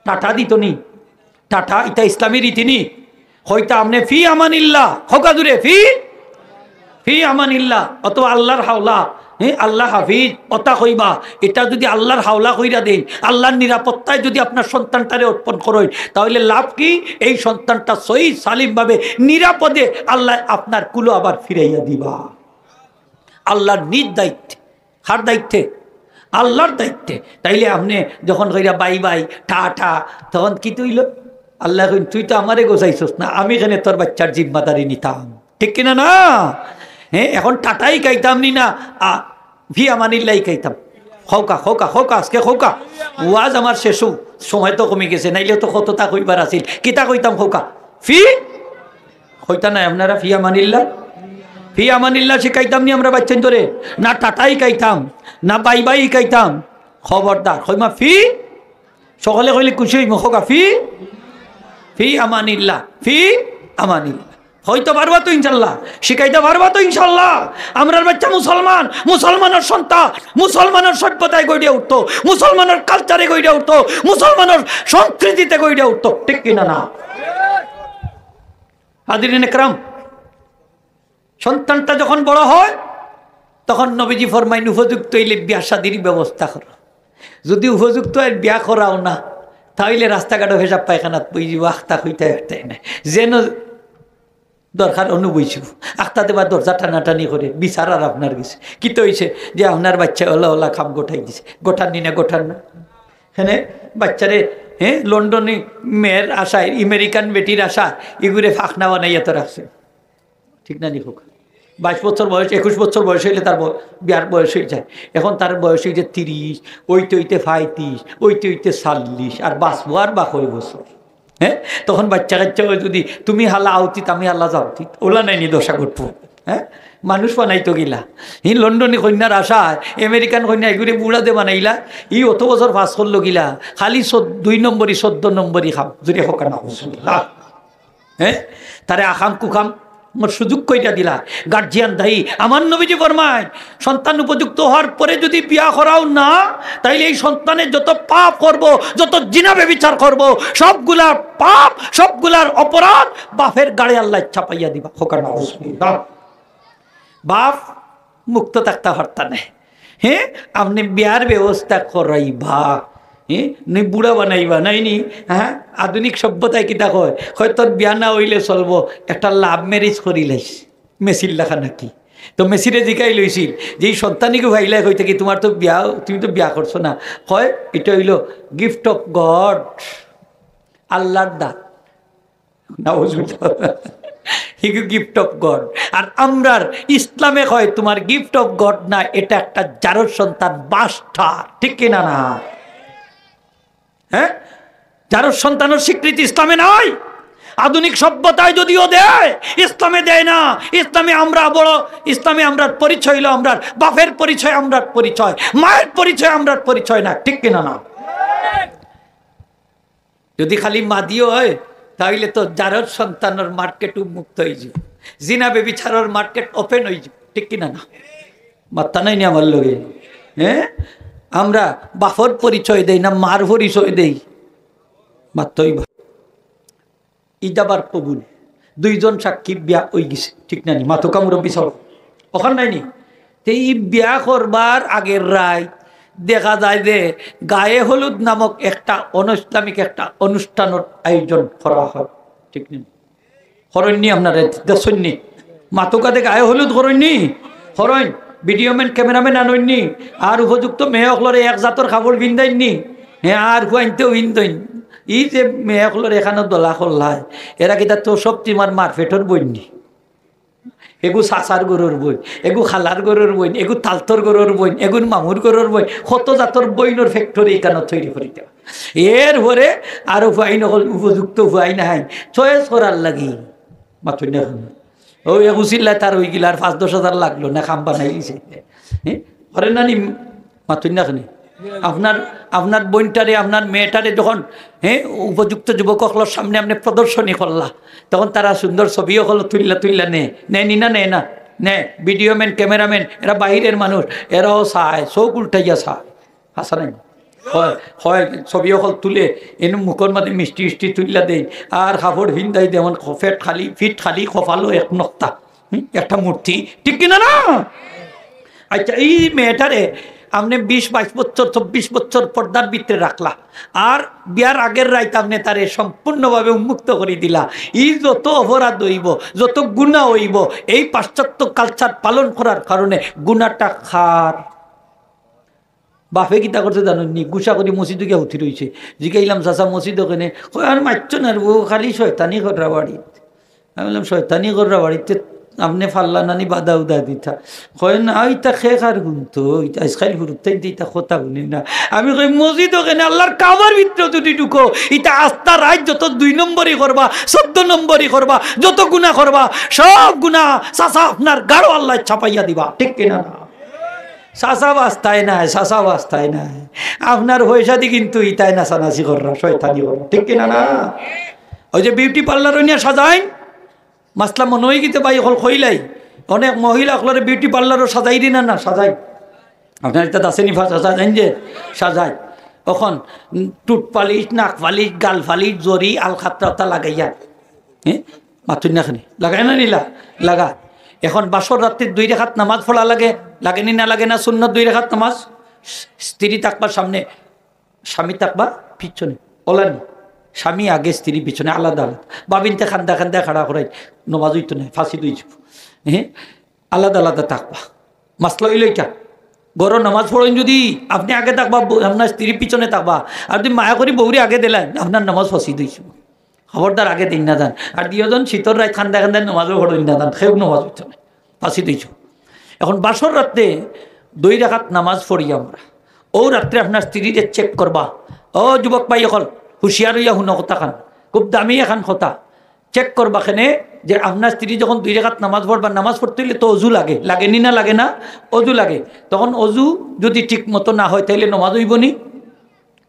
টাটা দিতো নি? টাটা, ইটা ইসলামী রীতি নি? কইতা আপনে, "ফি আমানিল্লাহ", কউক্কা জোরে, "ফি, ফি আমানিল্লাহ", অথবা "আল্লাহর হাওলা", হ্যাঁ, "আল্লাহ হাফিজ", অতা কইবা। ইটা যদি "আল্লাহর হাওলা" কইরা দেইন, আল্লাহর নিরাপত্তায় যদি আপনার সন্তানটারে অর্পণ করইন, তাইলে লাভ কি? এই সন্তানটা সহি সালিমভাবে নিরাপদে আল্লায় আপনার কুলো আবার ফিরাইয়া দিবা। আল্লাহর নিজ দায়িত্বে। কার দায়িত্বে? আল্লাহর দায়িত্বে। তাইলে আপনে যখন কইরা, "বাই বাই, টাটা", তখন কিতা অইলো? আল্লায় কইন, "তুই তো আমারে গজাইছস না, আমি কেনে তোর বাইচ্চার জিম্মাদারি নিতাম?" ঠিক কিনা না? হ্যাঁ, এখন টাটাই খাইতাম নি না, আ, ফি আমানিল্লাহ খাইতাম। কউক্কা, কউক্কা, কউক্কা, আজকে কউক্কা। ওয়াজ আমার শেষ অউ, সময় তো কমি গেছে, নাইলে তো কততা কইবার আছিল। কিতা কইতাম কউক্কা? ফি, কইতা নায় আপনারা, "ফি আমানিল্লাহ"? ফি আমানিল্লাহ শিখাইতাম নি আমরা বাইচ্চাইন্তরে? না টাটাই খাইতাম, না বাই বাই খাইতাম। খবরদার, কইমা ফি, সকলে কইলে খুশি অইমু, কউক্কা, "ফি, ফি আমানিল্লাহ, ফি আমানিল্লাহ।" কইতা পারবা তো ইনশাআল্লাহ? শিখাইতা পারবা তো ইনশাআল্লাহ? আমরার বাইচ্চা মুসলমান, মুসলমানর সন্তান, মুসলমানর সভ্যতায় গড়িয়া উঠতো, মুসলমানর culture-এ গড়িয়া উঠতো, মুসলমানর সংস্কৃতিতে গড়িয়া উঠতো, ঠিক কিনা না? হাজিরিন একরাম, সন্তানটা যখন বড় হয়, তখন নবীজি ফরমাইন, উপযুক্ত অইলে বিয়া শাদির ব্যবস্থা করো। যদি উপযুক্ত অয় বিয়া করাও না, তাইলে রাস্তাঘাটো পেশাব পায়খানাত বই যাইবো, আখতা কইতায় পারতায় নায়। যেন দরকার অনু বইছু, আখতা দেবা দরজা টানাটানি করে, বিচার আর আপনার গেছে। কিতা অইছে যে আপনার বাইচ্চায় অলা অলা কাম গটাই দিছে, গটার নি না, গটার না? এখানে বাইচ্চারে, হ্যাঁ, লন্ডনী মেয়ের আশায়, আমেরিকান বেটির আশায়, ইগুরে ফাখনা বানাইয়া তো রাখছে। ঠিক না নি কউক্কা? বাইশ বছর বয়স, একুশ বছর বয়স অইলে তার ব-, বিয়ার বয়স অই যায়। এখন তার বয়স অই যায় তিরিশ, অইতে অইতে পঁয়ত্রিশ, অইতে অইতে চল্লিশ, আর বাঁচবো আর বা কয় বছর? হ্যাঁ, তখন বাইচ্চা কাইচ্চা অয় যদি, "তুমি হালা আউতিত, আমি হালা যাউতিত", অলা নায় নি দশা ঘটবো? হ্যাঁ, মানুষ বানাইতো গিলা। ই লন্ডনী কইন্যার আশায়, আমেরিকান কইন্যা ইগুরে বুড়া দে বানাইলা, ই অত বছর পাস করলো গিলা, খালি চোদ্দ, দুই নম্বরি, চোদ্দ নম্বরি খাম, জুরে কউক্কা না। হ্যাঁ? তারে আকাম কুকাম আমার সুযোগ কইরা দিলা। গার্জিয়ান দায়ী। আমার নবীজি ফরমায়, সন্তান উপযুক্ত হওয়ার পরে যদি বিয়া করাও না, তাইলে এই সন্তানে যত পাপ করবো, যত জিনা ব্যভিচার করবো, সবগুলার পাপ, সবগুলার অপরাধ বাপের গাড়ে আল্লায় চাপাইয়া দিবা। কউক্কা না। বাপ মুক্ত থাকতা পারতা নায়। হ্যাঁ, আপনে বিয়ার ব্যবস্থা করাইবা, হ্যাঁ, নি বুড়া বানাইবা, নায় নি? হ্যাঁ, আধুনিক সভ্যতায় কিতা কয়? কয়, "তোর বিয়া না অইলে চলবো, একটা love marriage করিলাইস।" মেসির লাখান নাকি? তো মেসিরে জিকাইল অইছিল যে, "ই সন্তানিগু পাইলায় কই থাকি, তুমার তো বিয়া, তুমি তো বিয়া করছো না।" কয়, "ইটা অইলো gift of God, আল্লাহর দান।" নাউজুবিল্লাহ। Hugo gift of God। আর আমরার ইসলামে কয়, "তুমার gift of God না, ইটা একটা জারর সন্তান, বাস্টার।" ঠিক কিনা না? হ্যাঁ? জারর সন্তানর স্বীকৃতি ইসলামে নাই। আধুনিক সভ্যতায় যদিও দেয়, ইসলামে দেয় না। ইসলামে আমরা বড়, ইসলামে আমরার পরিচয় হইল, আমরার বাপের পরিচয়, আমরার পরিচয়, মায়ের পরিচয়, আমরার পরিচয় না, ঠিক কিনা না? যদি খালি মাদিও হয়, তাহলে তো জারর সন্তানর মার্কেট উন্মুক্ত হয়ে যাবে, জিনা ব্যভিচারর মার্কেট ওপেন হয়ে যাবে, ঠিক কিনা না? মাত্তা নাই নি আমার লগে? হ্যাঁ, আমরা বাপর পরিচয় দেই না, মার পরিচয় দেই? মাত্তই বা ইজাবার কবুল, দুইজন সাক্ষী বিয়া হয়ে গেছে, ঠিক না নি? মাতকা মুরব্বী সব ওখান নাই নি? তে ই বিয়া করবার আগের রাইত দেখা যায় যে গায়ে হলুদ নামক একটা অনৈসলামিক একটা অনুষ্ঠানর আয়োজন করা হয়, ঠিক না নি? করইন নি আপনারা? দেখছইন নি? মাতকা দে গায়ে হলুদ করইন নি? করইন। ভিডিও ম্যান, ক্যামেরাম্যান আনইন নি? আর উপযুক্ত মেয়ে অকলরে এক জাতর কাপড় পিন্দাইন নি? হ্যাঁ, আর হুয়াইনতেও পিন্দইন। ই যে মেয়ে অকলরে এখানো দলা করলায়, এরা কিতা তো সব তিমার মার পেটর বইন নি? এগু চাচার ঘরর বইন, এগু খালার ঘরর বইন, এগু তালতর ঘরর বইন, এগুর মামুর ঘরর বইন, কত জাতর বইনর ফ্যাক্টরি এখানো তৈরি করি দেওয়া। এরপরে আরো হুয়াইন অকল, উপযুক্ত হুয়াইন আহাইন চয়েস করার লাগি। মাতইন না কেনে? ও এগু চিল্লায় তার হয়ে গেল, আর পাঁচ দশ হাজার লাগলো না, কাম বানাই দিছে। হ্যাঁ? করে না নি? মাতইন না কেনে? আপনার, আপনার বইনটারে, আপনার মেয়েটারে যখন, হ্যাঁ, উপযুক্ত যুবক অকলর সামনে আপনি প্রদর্শনী করলা, তখন তারা সুন্দর ছবি অকল তুললা, তুললা নে, নেয় নি না, নেয় না? নেয়। ভিডিও ম্যান, ক্যামেরাম্যান, এরা বাইরের মানুষ, এরাও চায়, চোখ উল্টাইয়া চায়। হাছা নাই? হয়, হয়, ছবি অকল তুলে, এনে মুখর মাঝে মিষ্টি মিষ্টি তুললা দেই, আর কাপড় পিন্দাই দেই, এমন খ-, পেট খালি, পিঠ খালি, কপালো এক নক্তা। হুম, একটা মূর্তি, ঠিক কিনা না? আচ্ছা, এই মেয়েটারে আপনি বিশ বাইশ বছর, চব্বিশ বছর পর্দার ভিতরে রাখলা, আর বিয়ার আগের রাইত আপনি তারে সম্পূর্ণভাবে উন্মুক্ত করে দিলা। ই যত অপরাধ হইব, যত গুনাহ হইব, এই পাশ্চাত্য কালচার পালন করার কারণে গুনাহটা কার? বাপে কিতা করছে জানইন নি? গুসা করি মসজিদো গিয়া উঠি রইছে। জিগাইলাম, "চাচা, মসজিদো কেনে?" কয়, "আর মাতছো না রে, ও খালি শয়তানি কররা বাড়িত।" আমি বললাম, "শয়তানি কররা বাড়িত, আপনে পারলা না নি বাধা উধা দিতা?" কয়, "না, ইতা কে কার হুনতো, ইতা আজকাল হুরুতাইন ইতা কথা হুনে না।" আমি কই, "মসজিদো কেনে? আল্লাহর কাবার ভিতরে যদি ঢুকো, ইতা আস্তা রাইত যত দুই নম্বরি করবা, চোদ্দ নম্বরি করবা, যত গুনাহ করবা, সব গুনাহ চাচা আপনার গাড়ো আল্লায় চাপাইয়া দিবা, ঠিক কিনা না?" চাচা বাস্তায় নাই, চাচা বাস্তায় নাই। আপনার পয়সা দি কিন্তু ইতায় নাচানাচি কররা, শয়তানি কররা, ঠিক কিনা না? ওই যে বিউটি পার্লারো নিয়া সাজাইন, মাসলা মনো অই গেছে ভাই অকল কইলাই, অনেক মহিলা অকলরে বিউটি পার্লারো সাজাই দি না, না সাজাই। আপনার ইতা আছে নি, সাজাইন যে সাজাই। অখন টুথ পালিশ, নাক পালিশ, গাল পালিশ, জরি, আলকাতরা অতা লাগাইয়া, হ্যাঁ, মাতইন না কেনে? লাগায় না নি? লা-, লাগা। এখন বাসর রাত্রে দুই রেকাত নামাজ পড়া লাগে, লাগে নি না লাগে না? সুন্নত দুই রেকাত নামাজ। স্ত্রী থাকবা সামনে, স্বামী থাকবা পিছনে, অলা নি? স্বামী আগে, স্ত্রী পিছনে, আলাদা আলাদা। ভাবিনতে কান্দা কান্দা খাড়া করাই, নামাজ অইতো নায়, ফাঁসি অই যাইবো। হ্যাঁ, আলাদা আলাদা থাকবা। মাসলা অইলো ইটা। ঘরো নামাজ পড়ইন যদি আপনে আগে থাকবা, বউ, আপনার স্ত্রী পিছনে থাকবা, আর যদি মায়া করি বউরে আগে দিলাইন, আপনার নামাজ ফাঁসি অই যাইবো। খবরদার আগে দিন না যান। আর দুইজন শীতর রাইত কান্দা কান্দা নামাজও পড়ইন না যান, কেউ নামাজ অইতো নায়, ফাঁসি অই যাইবো। এখন বাসর রাত্রে দুই রেকাত নামাজ পড়ি আমরা, ও রাত্রে আপনার স্ত্রীরে চেক করবা। ও যুবক ভাই অকল, হুঁশিয়ার অইয়া হুনো কথাখান, খুব দামি এখান কথা। চেক করবা কেনে যে আপনার স্ত্রী যখন দুই রেকাত নামাজ পড়বা, নামাজ পড়তে অইলে তো অজু লাগে, লাগে নি না লাগে না? অজু লাগে। তখন অজু যদি ঠিক মতো না হয়, তাইলে নামাজ অইবো নি?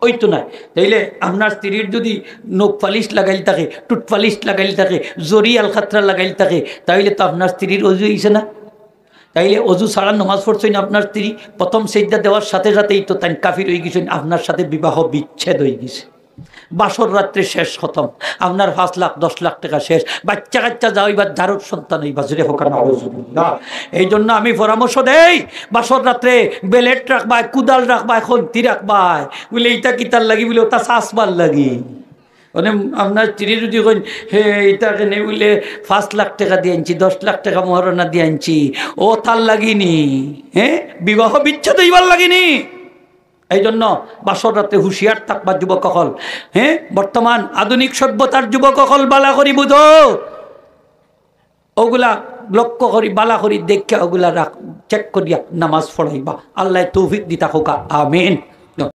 অইতো নায়। তাইলে আপনার স্ত্রীর যদি নখ পালিশ লাগাইল থাকে, টুথ পালিশ লাগাইল থাকে, জরি আলকাতরা লাগাইল থাকে, তাইলে তো আপনার স্ত্রীর অজু অইছে না? তাইলে অজু ছাড়া নামাজ পড়ছইন আপনার স্ত্রী, প্রথম সেজদা দেওয়ার সাথে সাথেই তো তাইন কাফির অই গেছইন, আপনার সাথে বিবাহ বিচ্ছেদ অই গেছে। বাসর রাত্রে শেষ খতম, আপনার পাঁচ লাখ, দশ লাখ টেকা শেষ, বাচ্চা কাচ্চা যা অইবার, জারর সন্তান অইবা, জুরে কউক্কা নাউজুবিল্লাহ। এই জন্য আমি পরামর্শ দেই, বাসর রাত্রে ব্লেড রাখবায়, কুদাল রাখবায়, খন্তি রাখবায়, বুলে ইতা কিতার লাগি? বুলে ওটা চাচবার লাগি। মানে আপনার স্ত্রী যদি কইন, "হে, ইতা কেনে?" বুলে, "পাঁচ লাখ টেকা দি আনছি, দশ লাখ টেকা মোহরানা দি আনছি, ও তার লাগি নি, হ্যাঁ, বিবাহ বিচ্ছেদ অইবার লাগি নি।" এই জন্য বাসর রাতে হুঁশিয়ার থাকবা যুবক অকল। হ্যাঁ, বর্তমান আধুনিক সভ্যতার যুবক অকল, বালা করি বুঝো, ওগুলা লক্ষ্য করি, বালা করি দেখিয়া ওগুলা রাখ, চেক করিয়া নামাজ পড়াইবা। আল্লায় তৌফিক দিতা কউক্কা, আমিন।